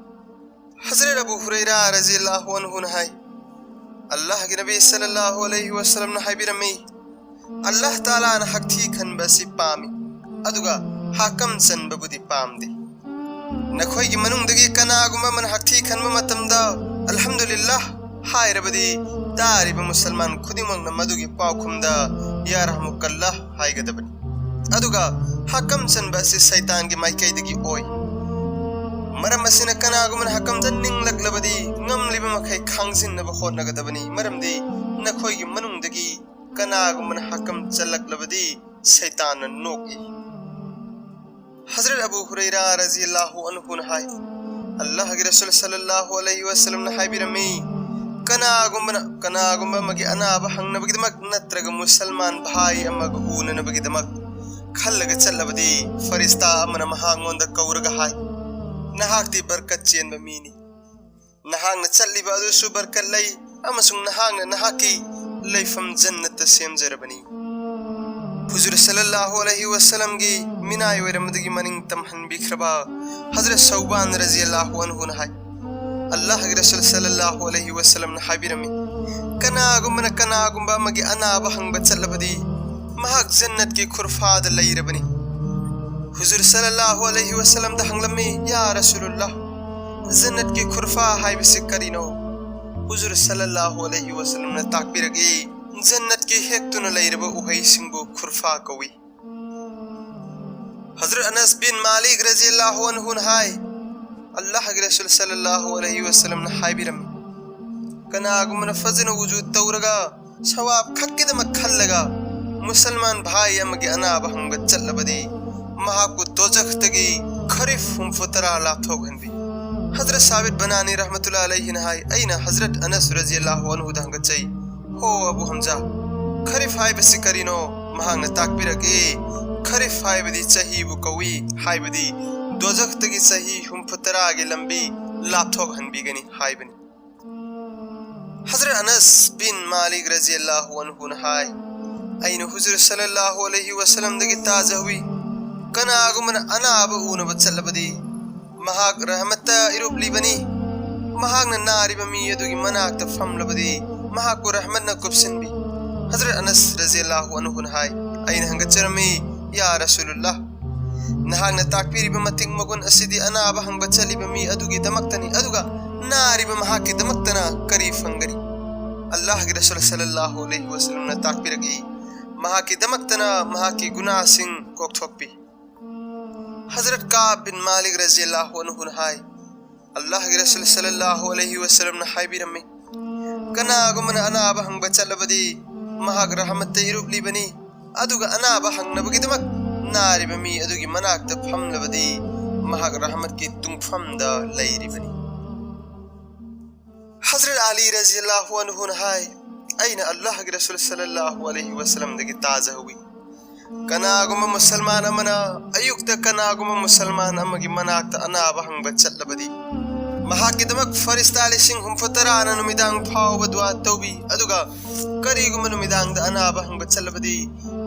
ꯍꯖꯔꯠ ꯑꯕꯨ ꯍꯨꯔꯩꯔꯥ ꯔꯖꯤꯌꯜꯂꯥꯍꯨ ꯑꯟꯍꯨꯅ ꯍꯥꯏ, ꯑꯜꯂꯥꯍꯒꯤ ꯅꯕꯤ ꯁꯜꯂꯜꯂꯥꯍꯨ ꯑꯂꯩꯍꯤ ꯋꯁꯜꯂꯝꯅ ꯍꯥꯏꯕꯤꯔꯝꯃꯤ, ꯑꯜꯂꯥꯍ ꯇꯥꯂꯥꯅ ꯍꯛꯊꯤ ꯈꯟꯕ ꯑꯁꯤ ꯄꯥꯝꯃꯤ, ꯑꯗꯨꯒ ꯍꯥꯀꯝ ꯆꯟꯕꯕꯨꯗꯤ ꯄꯥꯝꯗꯦ꯫ ꯅꯈꯣꯏꯒꯤ ꯃꯅꯨꯡꯗꯒꯤ ꯀꯅꯥꯒꯨꯝꯕ ꯑꯃꯅ ꯍꯛꯊꯤ ꯈꯟꯕ ꯃꯇꯝꯗ, "ꯑꯜꯍꯝꯗꯨꯂꯤꯜꯂꯥꯍ" ꯍꯥꯏꯔꯕꯗꯤ, ꯇꯥꯔꯤꯕ ꯃꯨꯁꯜꯃꯥꯟ ꯈꯨꯗꯤꯡꯃꯛꯅ ꯃꯗꯨꯒꯤ ꯄꯥꯎꯈꯨꯝꯗ "ꯌꯥꯔꯍꯃꯨꯀꯜꯂꯥꯍ" ꯍꯥꯏꯒꯗꯕꯅꯤ꯫ ꯑꯗꯨꯒ ꯍꯥꯀꯝ ꯆꯟꯕ ꯑꯁꯤ ꯁꯩꯇꯥꯟꯒꯤ ꯃꯥꯏꯀꯩꯗꯒꯤ ꯑꯣꯏ꯫ ꯃꯔꯝ ꯑꯁꯤꯅ, ꯀꯅꯥꯒꯨꯝꯕꯅ ꯍꯥꯀꯝꯗ ꯅꯤꯡꯂꯛꯂꯕꯗꯤ, ꯉꯝꯂꯤꯕ ꯃꯈꯩ ꯈꯥꯡꯖꯤꯟꯅꯕ ꯍꯣꯠꯅꯒꯗꯕꯅꯤ, ꯃꯔꯝꯗꯤ ꯅꯈꯣꯏꯒꯤ ꯃꯅꯨꯡꯗꯒꯤ ꯀꯅꯥꯒꯨꯝꯕꯅ ꯍꯥꯀꯝ ꯆꯜꯂꯛꯂꯕꯗꯤ, ꯁꯩꯇꯥꯟꯅ ꯅꯣꯛꯏ꯫ ꯍꯖꯔꯠ ꯑꯕꯨ ꯍꯨꯔꯩꯔꯥ ꯔꯖꯤꯌꯜꯂꯥꯍꯨ ꯑꯟꯍꯨꯅ ꯍꯥꯏ, ꯑꯜꯂꯥꯍꯒꯤ ꯔꯁꯨꯜ ꯁꯜꯂꯜꯂꯥꯍꯨ ꯑꯂꯩꯍꯤ ꯋꯁꯜꯂꯝꯅ ꯍꯥꯏꯕꯤꯔꯝꯃꯤ, "ꯀꯅꯥꯒꯨꯝꯕꯅ ꯀꯅꯥꯒꯨꯝꯕ ꯑꯃꯒꯤ ꯑꯅꯥꯕ ꯍꯪꯅꯕꯒꯤꯗꯃꯛ ꯅꯠꯇ꯭ꯔꯒ ꯃꯨꯁꯜꯃꯥꯟ ꯚꯥꯏ ꯑꯃꯒ ꯎꯅꯅꯕꯒꯤꯗꯃꯛ ꯈꯜꯂꯒ ꯆꯠꯂꯕꯗꯤ, ꯐꯔꯤꯁꯇꯥ ꯑꯃꯅ ꯃꯍꯥꯛꯉꯣꯟꯗ ꯀꯧꯔꯒ ꯍꯥꯏ, 'ꯅꯍꯥꯛꯇꯤ ꯕꯔꯀꯠ ꯆꯦꯟꯕ ꯃꯤꯅꯤ꯫ ꯅꯍꯥꯛꯅ ꯆꯠꯂꯤꯕ ꯑꯗꯨꯁꯨ ꯕꯔꯀꯠ ꯂꯩ, ꯑꯃꯁꯨꯡ ꯅꯍꯥꯛꯅ ꯅꯍꯥꯛꯀꯤ ꯂꯩꯐꯝ ꯖꯟꯅꯠꯇ ꯁꯦꯝꯖꯔꯕꯅꯤ.'" ꯍꯨꯖꯨꯔ ꯁꯜꯂꯜꯂꯥꯍꯨ ꯑꯂꯩꯍꯤ ꯋꯁꯜꯂꯝꯒꯤ ꯃꯤꯅꯥꯏ ꯑꯣꯏꯔꯝꯕꯗꯒꯤ ꯃꯅꯤꯡ ꯇꯝꯍꯟꯕꯤꯈ꯭ꯔꯕ ꯍꯖꯔꯠ ꯁꯧꯕꯥꯟ ꯔꯖꯤꯌꯜꯂꯥꯍꯨ ꯑꯟꯍꯨꯅ ꯍꯥꯏ, ꯑꯜꯂꯥꯍꯒꯤ ꯔꯁꯨꯜ ꯁꯜꯂꯜꯂꯥꯍꯨ ꯑꯂꯩꯍꯤ ꯋꯁꯜꯂꯝꯅ ꯍꯥꯏꯕꯤꯔꯝꯃꯤ, "ꯀꯅꯥꯒꯨꯝꯕꯅ ꯀꯅꯥꯒꯨꯝꯕ ꯑꯃꯒꯤ ꯑꯅꯥꯕ ꯍꯪꯕ ꯆꯠꯂꯕꯗꯤ, ꯃꯍꯥꯛ ꯖꯟꯅꯠꯀꯤ ꯈꯨꯔꯐꯥꯗ ꯂꯩꯔꯕꯅꯤ꯫" ꯍꯨꯖꯨꯔ ꯁꯜꯂꯜꯂꯥꯍꯨ ꯑꯂꯩꯍꯤ ꯋꯁꯜꯂꯝꯗ ꯍꯪꯂꯝꯃꯤ, "ꯌꯥ ꯔꯁꯨꯂꯨꯜꯂꯥꯍ, ꯖꯟꯅꯠꯀꯤ ꯈꯨꯔꯐꯥ ꯍꯥꯏꯕꯁꯤ ꯀꯔꯤꯅꯣ?" ꯍꯨꯖꯨꯔ ꯁꯜꯂꯜꯂꯥꯍꯨ ꯑꯂꯩꯍꯤ ꯋꯁꯜꯂꯝꯅ ꯇꯥꯛꯄꯤꯔꯛꯏ, ꯖꯟꯅꯠꯀꯤ ꯍꯦꯛꯇꯨꯅ ꯂꯩꯔꯕ ꯎꯍꯩꯁꯤꯡꯕꯨ ꯈꯨꯔꯐꯥ ꯀꯧꯏ꯫ ꯍꯖꯔꯠ ꯑꯅꯁ ꯕꯤꯟ ꯃꯥꯂꯤꯛ ꯔꯖꯤꯌꯜꯂꯥꯍꯨ ꯑꯟꯍꯨꯅ ꯍꯥꯏ, ꯑꯜꯂꯥꯍꯒꯤ ꯔꯁꯨꯜ ꯁꯜꯂꯜꯂꯥꯍꯨ ꯑꯂꯩꯍꯤ ꯋꯁꯜꯂꯝꯅ ꯍꯥꯏꯕꯤꯔꯝꯃꯤ, "ꯀꯅꯥꯒꯨꯝꯕꯅ ꯐꯖꯅ ꯎꯖꯨ ꯇꯧꯔꯒ, ꯁꯋꯥꯕ ꯈꯛꯀꯤꯗꯃꯛ ꯈꯜꯂꯒ, ꯃꯨꯁꯜꯃꯥꯟ ꯚꯥꯏ ꯑꯃꯒꯤ ꯑꯅꯥꯕ ꯍꯪꯕ ꯆꯠꯂꯕꯗꯤ, ꯃꯍꯥꯛꯄꯨ ꯗꯣꯖꯈꯇꯒꯤ ꯈꯔꯤꯐ ꯍꯨꯝꯐꯨ ꯇꯔꯥ ꯂꯥꯞꯊꯣꯛꯍꯟꯕꯤ꯫" ꯍꯖꯔꯠ ꯁꯥꯕꯤꯠ ꯕꯅꯥꯅꯤ ꯔꯍꯃꯇꯨꯜꯂꯥꯍꯤ ꯑꯂꯩꯍꯤꯅ ꯍꯥꯏ, ꯑꯩꯅ ꯍꯖꯔꯠ ꯑꯅꯁ ꯔꯖꯤꯌꯜꯂꯥꯍꯨ ꯑꯟꯍꯨꯗ ꯍꯪꯒꯠꯆꯩ, "ꯍꯣ ꯑꯕꯨ ꯍꯝꯖꯥ, ꯈꯔꯤꯐ ꯍꯥꯏꯕꯁꯤ ꯀꯔꯤꯅꯣ?" ꯃꯍꯥꯛꯅ ꯇꯥꯛꯄꯤꯔꯛꯏ, "ꯈꯔꯤꯐ ꯍꯥꯏꯕꯗꯤ ꯆꯍꯤꯕꯨ ꯀꯧꯏ, ꯍꯥꯏꯕꯗꯤ ꯗꯣꯖꯈꯇꯒꯤ ꯆꯍꯤ ꯍꯨꯝꯐꯨ ꯇꯔꯥꯒꯤ ꯂꯝꯕꯤ ꯂꯥꯞꯊꯣꯛꯍꯟꯕꯤꯒꯅꯤ" ꯍꯥꯏꯕꯅꯤ꯫ ꯍꯖꯔꯠ ꯑꯅꯁ ꯕꯤꯟ ꯃꯥꯂꯤꯛ ꯔꯖꯤꯌꯜꯂꯥꯍꯨ ꯑꯟꯍꯨꯅ ꯍꯥꯏ, ꯑꯩꯅ ꯍꯨꯖꯨꯔ ꯁꯜꯂꯜꯂꯥꯍꯨ ꯑꯂꯩꯍꯤ ꯋꯁꯜꯂꯝꯗꯒꯤ ꯇꯥꯖꯍꯧꯏ, ꯀꯅꯥꯒꯨꯝꯕꯅ ꯑꯅꯥꯕ ꯎꯅꯕ ꯆꯠꯂꯕꯗꯤ, ꯃꯍꯥꯛ ꯔꯍꯃꯠꯇ ꯏꯔꯨꯞꯂꯤꯕꯅꯤ꯫ ꯃꯍꯥꯛꯅ ꯅꯥꯔꯤꯕ ꯃꯤ ꯑꯗꯨꯒꯤ ꯃꯅꯥꯛꯇ ꯐꯝꯂꯕꯗꯤ, ꯃꯍꯥꯛꯄꯨ ꯔꯍꯃꯠꯅ ꯀꯨꯞꯁꯤꯟꯕꯤ꯫ ꯍꯖꯔꯠ ꯑꯅꯁ ꯔꯖꯤꯌꯜꯂꯥꯍꯨ ꯑꯟꯍꯨꯅ ꯍꯥꯏ, ꯑꯩꯅ ꯍꯪꯒꯠꯆꯔꯝꯃꯤ, "ꯌꯥ ꯔꯁꯨꯂꯨꯜꯂꯥꯍ, ꯅꯍꯥꯛꯅ ꯇꯥꯛꯄꯤꯔꯤꯕ ꯃꯇꯤꯛ ꯃꯒꯨꯟ ꯑꯁꯤꯗꯤ ꯑꯅꯥꯕ ꯍꯪꯕ ꯆꯠꯂꯤꯕ ꯃꯤ ꯑꯗꯨꯒꯤꯗꯃꯛꯇꯅꯤ, ꯑꯗꯨꯒ ꯅꯥꯔꯤꯕ ꯃꯍꯥꯛꯀꯤꯗꯃꯛꯇꯅ ꯀꯔꯤ ꯐꯪꯒꯅꯤ?" ꯑꯜꯂꯥꯍꯒꯤ ꯔꯁꯨꯜ ꯁꯜꯂꯜꯂꯥꯍꯨ ꯑꯂꯩꯍꯤ ꯋꯁꯜꯂꯝꯅ ꯇꯥꯛꯄꯤꯔꯛꯏ, ꯃꯍꯥꯛꯀꯤꯗꯃꯛꯇꯅ ꯃꯍꯥꯛꯀꯤ ꯒꯨꯅꯥꯁꯤꯡ ꯀꯣꯛꯊꯣꯛꯄꯤ꯫ ꯍꯖꯔꯠ ꯀꯥꯕ ꯕꯤꯟ ꯃꯥꯂꯤꯛ ꯔꯖꯤꯌꯜꯂꯥꯍꯨ ꯑꯟꯍꯨꯅ ꯍꯥꯏ, ꯑꯜꯂꯥꯍꯒꯤ ꯔꯁꯨꯜ ꯁꯜꯂꯜꯂꯥꯍꯨ ꯑꯂꯩꯍꯤ ꯋꯁꯜꯂꯝꯅ ꯍꯥꯏꯕꯤꯔꯝꯃꯤ, "ꯀꯅꯥꯒꯨꯝꯕꯅ ꯑꯅꯥꯕ ꯍꯪꯕ ꯆꯠꯂꯕꯗꯤ, ꯃꯍꯥꯛ ꯔꯍꯃꯠꯇ ꯏꯔꯨꯞꯂꯤꯕꯅꯤ, ꯑꯗꯨꯒ ꯑꯅꯥꯕ ꯍꯪꯅꯕꯒꯤꯗꯃꯛ ꯅꯥꯔꯤꯕ ꯃꯤ ꯑꯗꯨꯒꯤ ꯃꯅꯥꯛꯇ ꯐꯝꯂꯕꯗꯤ, ꯃꯍꯥꯛ ꯔꯍꯃꯠꯀꯤ ꯇꯨꯡꯐꯝꯗ ꯂꯩꯔꯤꯕꯅꯤ"꯫ ꯍꯖꯔꯠ ꯑꯂꯤ ꯔꯖꯤꯌꯜꯂꯥꯍꯨ ꯑꯟꯍꯨꯅ ꯍꯥꯏ, ꯑꯩꯅ ꯑꯜꯂꯥꯍꯒꯤ ꯔꯁꯨꯜ ꯁꯜꯂꯜꯂꯥꯍꯨ ꯑꯂꯩꯍꯤ ꯋꯁꯜꯂꯝꯗꯒꯤ ꯇꯥꯖꯍꯧꯏ, ꯀꯅꯥꯒꯨꯝꯕ ꯃꯨꯁꯜꯃꯥꯟ ꯑꯃꯅ ꯑꯌꯨꯛꯇ ꯀꯅꯥꯒꯨꯝꯕ ꯃꯨꯁꯜꯃꯥꯟ ꯑꯃꯒꯤ ꯃꯅꯥꯛꯇ ꯑꯅꯥꯕ ꯍꯪꯕ ꯆꯠꯂꯕꯗꯤ, ꯃꯍꯥꯛꯀꯤꯗꯃꯛ ꯐꯔꯤꯁꯇꯥ ꯂꯤꯁꯤꯡ ꯍꯨꯝꯐꯨ ꯇꯔꯥꯅ ꯅꯨꯃꯤꯗꯥꯡ ꯐꯥꯎꯕ ꯗꯨꯋꯥ ꯇꯧꯕꯤ, ꯑꯗꯨꯒ ꯀꯔꯤꯒꯨꯝꯕ ꯅꯨꯃꯤꯗꯥꯡꯗ ꯑꯅꯥꯕ ꯍꯪꯕ ꯆꯠꯂꯕꯗꯤ,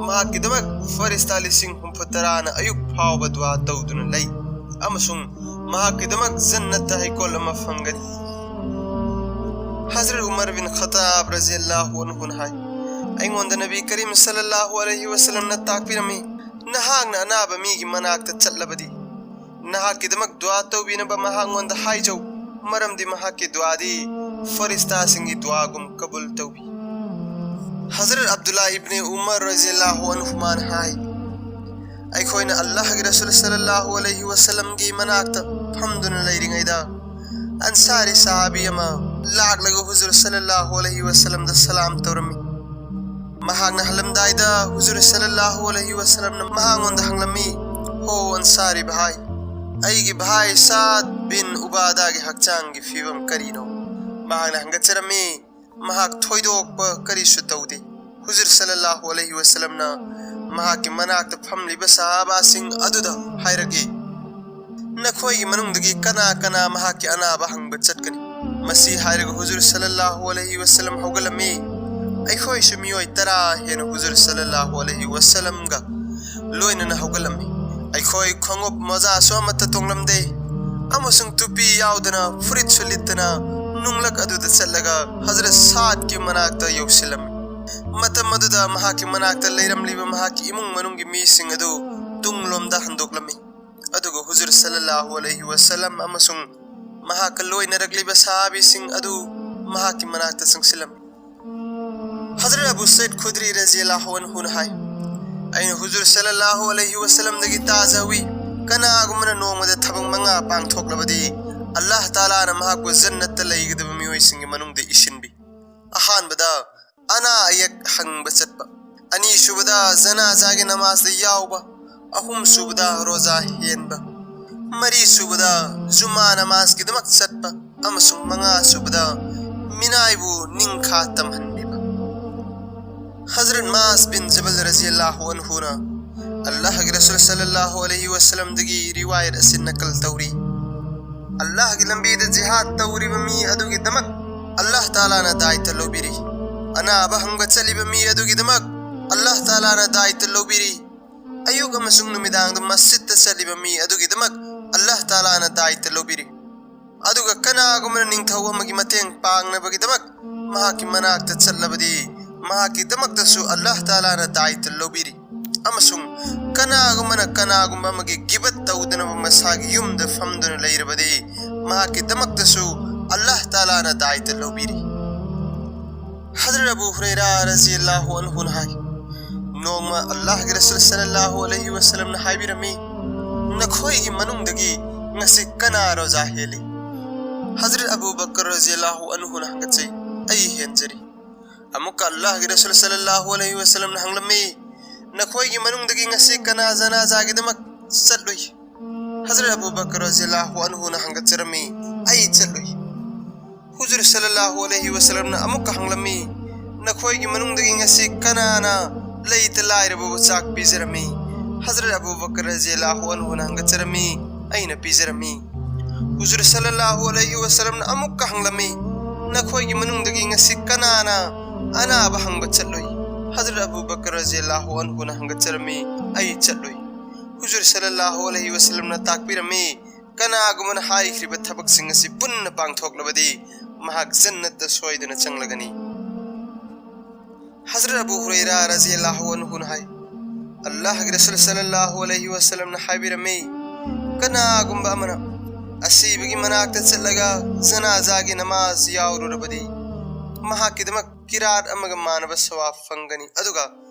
ꯃꯍꯥꯛꯀꯤꯗꯃꯛ ꯐꯔꯤꯁꯇꯥ ꯂꯤꯁꯤꯡ ꯍꯨꯝꯐꯨ ꯇꯔꯥꯅ ꯑꯌꯨꯛ ꯐꯥꯎꯕ ꯗꯨꯋꯥ ꯇꯧꯗꯨꯅ ꯂꯩ, ꯑꯃꯁꯨꯡ ꯃꯍꯥꯛꯀꯤꯗꯃꯛ ꯖꯟꯅꯠꯇ ꯍꯩꯀꯣꯜ ꯑꯃ ꯐꯪꯒꯅꯤ꯫ ꯍꯖꯔꯠ ꯎꯃꯔ ꯕꯤꯟ ꯈꯠꯇꯥꯕ ꯔꯖꯤꯌꯜꯂꯥꯍꯨ ꯑꯟꯍꯨꯅ ꯍꯥꯏ, ꯑꯩꯉꯣꯟꯗ ꯅꯕꯤ ꯀꯔꯤꯝ ꯁꯜꯂꯜꯂꯥꯍꯨ ꯑꯂꯩꯍꯤ ꯋꯁꯜꯂꯝꯅ ꯇꯥꯛꯄꯤꯔꯝꯃꯤ, "ꯅꯍꯥꯛꯅ ꯑꯅꯥꯕ ꯃꯤꯒꯤ ꯃꯅꯥꯛꯇ ꯆꯠꯂꯕꯗꯤ, ꯅꯍꯥꯛꯀꯤꯗꯃꯛ ꯗꯨꯋꯥ ꯇꯧꯕꯤꯅꯕ ꯃꯍꯥꯛꯉꯣꯟꯗ ꯍꯥꯏꯖꯧ, ꯃꯔꯝꯗꯤ ꯃꯍꯥꯛꯀꯤ ꯗꯨꯋꯥꯗꯤ ꯐꯔꯤꯁꯇꯥꯁꯤꯡꯒꯤ ꯗꯨꯋꯥꯒꯨꯝ ꯀꯕꯨꯜ ꯇꯧꯕꯤ"꯫ ꯍꯖꯔꯠ ꯑꯕꯗꯨꯜꯂꯥ ꯏꯕꯅꯤ ꯎꯃꯔ ꯔꯖꯤꯌꯜꯂꯥꯍꯨ ꯑꯟꯍꯨꯃꯥꯅ ꯍꯥꯏ, ꯑꯩꯈꯣꯏꯅ ꯑꯜꯂꯥꯍꯒꯤ ꯔꯁꯨꯜ ꯁꯜꯂꯜꯂꯥꯍꯨ ꯑꯂꯩꯍꯤ ꯋꯁꯜꯂꯝꯒꯤ ꯃꯅꯥꯛꯇ ꯐꯝꯗꯨꯅ ꯂꯩꯔꯤꯉꯩꯗ, ꯑꯟꯁꯥꯔꯤ ꯁꯍꯥꯕꯤ ꯑꯃ ꯂꯥꯛꯂꯒ ꯍꯨꯖꯨꯔ ꯁꯜꯂꯜꯂꯥꯍꯨ ꯑꯂꯩꯍꯤ ꯋꯁꯜꯂꯝꯗ ꯁꯂꯥꯝ ꯇꯧꯔꯝꯃꯤ꯫ ꯃꯍꯥꯛꯅ ꯍꯜꯂꯝꯗꯥꯏꯗ ꯍꯨꯖꯨꯔ ꯁꯜꯂꯜꯂꯥꯍꯨ ꯑꯂꯩꯍꯤ ꯋꯁꯜꯂꯝꯅ ꯃꯍꯥꯛꯉꯣꯟꯗ ꯍꯪꯂꯝꯃꯤ, "ꯍꯣ ꯑꯟꯁꯥꯔꯤ ꯚꯥꯏ, ꯑꯩꯒꯤ ꯚꯥꯏ ꯁꯥꯗ ꯕꯤꯟ ꯎꯕꯥꯗꯥꯒꯤ ꯍꯛꯆꯥꯡꯒꯤ ꯐꯤꯕꯝ ꯀꯔꯤꯅꯣ?" ꯃꯍꯥꯛꯅ ꯍꯪꯒꯠꯆꯔꯝꯃꯤ, "ꯃꯍꯥꯛ ꯊꯣꯏꯗꯣꯛꯄ ꯀꯔꯤꯁꯨ ꯇꯧꯗꯦ"꯫ ꯍꯨꯖꯨꯔ ꯁꯜꯂꯜꯂꯥꯍꯨ ꯑꯂꯩꯍꯤ ꯋꯁꯜꯂꯝꯅ ꯃꯍꯥꯛꯀꯤ ꯃꯅꯥꯛꯇ ꯐꯝꯂꯤꯕ ꯁꯍꯥꯕꯥꯁꯤꯡ ꯑꯗꯨꯗ ꯍꯥꯏꯔꯛꯏ, "ꯅꯈꯣꯏꯒꯤ ꯃꯅꯨꯡꯗꯒꯤ ꯀꯅꯥ ꯀꯅꯥ ꯃꯍꯥꯛꯀꯤ ꯑꯅꯥꯕ ꯍꯪꯕ ꯆꯠꯀꯅꯤ?" ꯃꯁꯤ ꯍꯥꯏꯔꯒ ꯍꯨꯖꯨꯔ ꯁꯜꯂꯜꯂꯥꯍꯨ ꯑꯂꯩꯍꯤ ꯋꯁꯜꯂꯝ ꯍꯧꯒꯠꯂꯝꯃꯤ꯫ ꯑꯩꯈꯣꯏꯁꯨ ꯃꯤꯑꯣꯏ ꯇꯔꯥ ꯍꯦꯟꯅ ꯍꯨꯖꯨꯔ ꯁꯜꯂꯜꯂꯥꯍꯨ ꯑꯂꯩꯍꯤ ꯋꯁꯜꯂꯝꯒ ꯂꯣꯏꯅꯅ ꯍꯧꯒꯠꯂꯝꯃꯤ꯫ ꯑꯩꯈꯣꯏ ꯈꯣꯡꯎꯞ ꯃꯣꯖꯥꯁꯨ ꯑꯃꯠꯇ ꯇꯣꯡꯂꯝꯗꯦ, ꯑꯃꯁꯨꯡ ꯇꯨꯄꯤ ꯌꯥꯎꯗꯅ, ꯐꯨꯔꯤꯠꯁꯨ ꯂꯤꯠꯇꯅ, ꯅꯨꯡꯂꯛ ꯑꯗꯨꯗ ꯆꯠꯂꯒ ꯍꯖꯔꯠ ꯁꯥꯗꯀꯤ ꯃꯅꯥꯛꯇ ꯌꯧꯁꯤꯜꯂꯝꯃꯤ꯫ ꯃꯇꯝ ꯑꯗꯨꯗ ꯃꯍꯥꯛꯀꯤ ꯃꯅꯥꯛꯇ ꯂꯩꯔꯝꯂꯤꯕ ꯃꯍꯥꯛꯀꯤ ꯏꯃꯨꯡ ꯃꯅꯨꯡꯒꯤ ꯃꯤꯁꯤꯡ ꯑꯗꯨ ꯇꯨꯡꯂꯣꯝꯗ ꯍꯟꯗꯣꯛꯂꯝꯃꯤ꯫ ꯑꯗꯨꯒ ꯍꯨꯖꯨꯔ ꯁꯜꯂꯜꯂꯥꯍꯨ ꯑꯂꯩꯍꯤ ꯋꯥꯁꯂꯝ ꯑꯃꯁꯨꯡ ꯃꯍꯥꯛꯀ ꯂꯣꯏꯅꯔꯛꯂꯤꯕ ꯁꯍꯥꯕꯤꯁꯤꯡ ꯑꯗꯨ ꯃꯍꯥꯛꯀꯤ ꯃꯅꯥꯛꯇ ꯆꯪꯁꯤꯜꯂꯝꯃꯤ꯫ ꯍꯖꯔꯠ ꯑꯕꯨ ꯁꯩꯗ ꯈꯨꯗ꯭ꯔꯤ ꯔꯖꯤꯌꯜꯂꯥꯍꯨ ꯑꯟꯍꯨꯅ ꯍꯥꯏ, "ꯑꯩꯅ ꯍꯨꯖꯨꯔ ꯁꯜꯂꯜꯂꯥꯍꯨ ꯑꯂꯩꯍꯤ ꯋꯥꯁꯂꯝꯗꯒꯤ ꯇꯥꯖꯍꯧꯏ, ꯀꯅꯥꯒꯨꯝꯕꯅ ꯅꯣꯡꯃꯗ ꯊꯕꯛ ꯃꯉꯥ ꯄꯥꯡꯊꯣꯛꯂꯕꯗꯤ ꯑꯜꯂꯥꯍ ꯇꯥꯂꯥꯅ ꯃꯍꯥꯛꯄꯨ ꯖꯟꯅꯠꯇ ꯂꯩꯒꯗꯕ ꯃꯤꯑꯣꯏꯁꯤꯡꯒꯤ ꯃꯅꯨꯡꯗ ꯏꯁꯤꯟꯕꯤ꯫ ꯑꯍꯥꯟꯕꯗ ꯑꯅꯥ ꯑꯌꯦꯛ ꯍꯪꯕ ꯆꯠꯄ, ꯑꯅꯤꯁꯨꯕꯗ ꯖꯅꯥꯖꯥꯒꯤ ꯅꯃꯥꯖꯗ ꯌꯥꯎꯕ, ꯑꯍꯨꯝꯁꯨꯕꯗ ꯔꯣꯖꯥ ꯍꯦꯟꯕ, ꯃꯔꯤꯁꯨꯕꯗ ꯖꯨꯃꯥ ꯅꯃꯥꯖꯀꯤꯗꯃꯛ ꯆꯠꯄ, ꯑꯃꯁꯨꯡ ꯃꯉꯥꯁꯨꯕꯗ ꯃꯤꯅꯥꯏꯕꯨ ꯅꯤꯡꯈꯥ ꯇꯝꯍꯟꯕꯤꯕ꯫" ꯍꯖꯔꯠ ꯃꯥꯁ ꯕꯤꯟ ꯖꯕꯜ ꯔꯖꯤꯌꯜꯂꯥꯍꯨ ꯑꯟꯍꯨꯅ ꯑꯜꯂꯥꯍꯒꯤ ꯔꯁꯨꯜ ꯁꯜꯂꯜꯂꯥꯍꯨ ꯑꯂꯩꯍꯤ ꯋꯥꯁꯂꯝꯗꯒꯤ ꯔꯤꯋꯥꯌꯠ ꯑꯁꯤ ꯅꯀꯜ ꯇꯧꯔꯤ, "ꯑꯜꯂꯥꯍꯒꯤ ꯂꯝꯕꯤꯗ ꯖꯤꯍꯥꯗ ꯇꯧꯔꯤꯕ ꯃꯤ ꯑꯗꯨꯒꯤꯗꯃꯛ ꯑꯜꯂꯥꯍ ꯇꯥꯂꯥꯅ ꯗꯥꯏꯇ ꯂꯧꯕꯤꯔꯤ꯫ ꯑꯅꯥꯕ ꯍꯪꯕ ꯆꯠꯂꯤꯕ ꯃꯤ ꯑꯗꯨꯒꯤꯗꯃꯛ ꯑꯜꯂꯥꯍ ꯇꯥꯂꯥꯅ ꯗꯥꯏꯇ ꯂꯧꯕꯤꯔꯤ꯫ ꯑꯌꯨꯛ ꯑꯃꯁꯨꯡ ꯅꯨꯃꯤꯗꯥꯡꯗ ꯃꯁꯖꯤꯗꯇ ꯆꯠꯂꯤꯕ ꯃꯤ ꯑꯗꯨꯒꯤꯗꯃꯛ ꯑꯜꯂꯥꯍ ꯇꯥꯂꯥꯅ ꯗꯥꯏꯇ ꯂꯧꯕꯤꯔꯤ꯫ ꯑꯗꯨꯒ ꯀꯅꯥꯒꯨꯝꯕꯅ ꯅꯤꯡꯊꯧ ꯑꯃꯒꯤ ꯃꯇꯦꯡ ꯄꯥꯡꯅꯕꯒꯤꯗꯃꯛ ꯃꯍꯥꯛꯀꯤ ꯃꯅꯥꯛꯇ ꯆꯠꯂꯕꯗꯤ ꯃꯍꯥꯛꯀꯤꯗꯃꯛꯇꯁꯨ ꯑꯜꯂꯥꯍ ꯇꯥꯂꯥꯅ ꯗꯥꯏꯇ ꯂꯧꯕꯤꯔꯤ꯫ ꯑꯃꯁꯨꯡ ꯀꯅꯥꯒꯨꯝꯕꯅ ꯀꯅꯥꯒꯨꯝꯕ ꯑꯃꯒꯤ ꯒꯤꯕꯠ ꯇꯧꯗꯅꯕ ꯃꯁꯥꯒꯤ ꯌꯨꯝꯗ ꯐꯝꯗꯨꯅ ꯂꯩꯔꯕꯗꯤ ꯃꯍꯥꯛꯀꯤꯗꯃꯛꯇꯁꯨ ꯑꯜꯂꯥꯍ ꯇꯥꯂꯥꯅ ꯗꯥꯏꯇ ꯂꯧꯕꯤꯔꯤ꯫" ꯍꯖꯔꯠ ꯑꯕꯨ ꯍꯨꯔꯩꯔꯥ ꯔꯖꯤꯌꯜꯂꯥꯍꯨ ꯑꯟꯍꯨꯅ ꯍꯥꯏ, ꯅꯣꯡꯃ ꯑꯜꯂꯥꯍꯒꯤ ꯔꯁꯨꯜ ꯁꯜꯂꯜꯂꯥꯍꯨ ꯑꯂꯩꯍꯤ ꯋꯥꯁꯂꯝꯅ ꯍꯥꯏꯕꯤꯔꯝꯃꯤ, "ꯅꯈꯣꯏꯒꯤ ꯃꯅꯨꯡꯗꯒꯤ ꯉꯁꯤ ꯀꯅꯥ ꯔꯣꯖꯥ ꯍꯦꯜꯂꯤ?" ꯍꯖꯔꯠ ꯑꯕꯨ ꯕꯀꯔ ꯔꯖꯤꯌꯜꯂꯥꯍꯨ ꯑꯟꯍꯨꯅ ꯍꯪꯒꯠꯆꯩ, "ꯑꯩ ꯍꯦꯟꯖꯔꯤ꯫" ꯑꯃꯨꯛꯀ ꯑꯜꯂꯥꯍꯒꯤ ꯔꯁꯨꯜ ꯁꯜꯂꯜꯂꯥꯍꯨ ꯑꯂꯩꯍꯤ ꯋꯥꯁꯂꯝꯅ ꯍꯪꯂꯝꯃꯤ, "ꯅꯈꯣꯏꯒꯤ ꯃꯅꯨꯡꯗꯒꯤ ꯉꯁꯤ ꯀꯅꯥ ꯖꯅꯥꯖꯥꯒꯤꯗꯃꯛ ꯆꯠꯂꯨꯏ?" ꯍꯖꯔꯠ ꯑꯕꯨ ꯕꯀꯔ ꯔꯖꯤꯌꯜꯂꯥꯍꯨ ꯑꯟꯍꯨꯅ ꯍꯪꯒꯠꯆꯔꯝꯃꯤ, "ꯑꯩ ꯆꯠꯂꯨꯏ꯫" ꯍꯨꯖꯨꯔ ꯁꯜꯂꯜꯂꯥꯍꯨ ꯑꯂꯩꯍꯤ ꯋꯥꯁꯂꯝꯅ ꯑꯃꯨꯛꯀ ꯍꯪꯂꯝꯃꯤ, "ꯅꯈꯣꯏꯒꯤ ꯃꯅꯨꯡꯗꯒꯤ ꯉꯁꯤ ꯀꯅꯥꯅ ꯂꯩꯇ ꯂꯥꯏꯔꯕꯕꯨ ꯆꯥꯛ ꯄꯤꯖꯔꯝꯃꯤ?" ꯍꯖꯔꯠ ꯑꯕꯨ ꯕꯀꯔ ꯔꯖꯤꯌꯜꯂꯥꯍꯨ ꯑꯟꯍꯨꯅ ꯍꯪꯒꯠꯆꯔꯝꯃꯤ, "ꯑꯩꯅ ꯄꯤꯖꯔꯝꯃꯤ꯫" ꯍꯨꯖꯨꯔ ꯁꯜꯂꯜꯂꯥꯍꯨ ꯑꯂꯩꯍꯤ ꯋꯥꯁꯂꯝꯅ ꯑꯃꯨꯛꯀ ꯍꯪꯂꯝꯃꯤ, "ꯅꯈꯣꯏꯒꯤ ꯃꯅꯨꯡꯗꯒꯤ ꯉꯁꯤ ꯀꯅꯥꯅ ꯑꯅꯥꯕ ꯍꯪꯕ ꯆꯠꯂꯨꯏ?" ꯍꯖꯔꯠ ꯑꯕꯨ ꯕꯀꯔ ꯔꯖꯤꯌꯜꯂꯥꯍꯨ ꯑꯟꯍꯨꯅ ꯍꯪꯒꯠꯆꯔꯝꯃꯤ, "ꯑꯩ ꯆꯠꯂꯨꯏ꯫" ꯍꯨꯖꯨꯔ ꯁꯜꯂꯜꯂꯥꯍꯨ ꯑꯂꯩꯍꯤ ꯋꯥꯁꯂꯝꯅ ꯇꯥꯛꯄꯤꯔꯝꯃꯤ, ꯀꯅꯥꯒꯨꯝꯕꯅ ꯍꯥꯏꯈ꯭ꯔꯤꯕ ꯊꯕꯛꯁꯤꯡ ꯑꯁꯤ ꯄꯨꯟꯅ ꯄꯥꯡꯊꯣꯛꯂꯕꯗꯤ ꯃꯍꯥꯛ ꯖꯟꯅꯠꯇ ꯁꯣꯏꯗꯅ ꯆꯪꯂꯒꯅꯤ꯫ ꯍꯖꯔꯠ ꯑꯕꯨ ꯍꯨꯔꯩꯔꯥ ꯔꯖꯤꯌꯜꯂꯥꯍꯨ ꯑꯟꯍꯨꯅ ꯍꯥꯏ, ꯑꯜꯂꯥꯍꯒꯤ ꯔꯁꯨꯜ ꯁꯜꯂꯜꯂꯥꯍꯨ ꯑꯂꯩꯍꯤ ꯋꯁꯜꯂꯝꯅ ꯍꯥꯏꯕꯤꯔꯝꯃꯤ, ꯀꯅꯥꯒꯨꯝꯕ ꯑꯃꯅ ꯑꯁꯤꯕꯒꯤ ꯃꯅꯥꯛꯇ ꯆꯠꯂꯒ ꯖꯅꯥꯖꯥꯒꯤ ꯅꯃꯥꯖ ꯌꯥꯎꯔꯨꯔꯕꯗꯤ ꯃꯍꯥꯛꯀꯤꯗꯃꯛ ꯀꯤꯔꯥꯠ ꯑꯃꯒ ꯃꯥꯟꯅꯕ ꯁꯋꯥꯕ ꯐꯪꯒꯅꯤ꯫ ꯑꯗꯨꯒ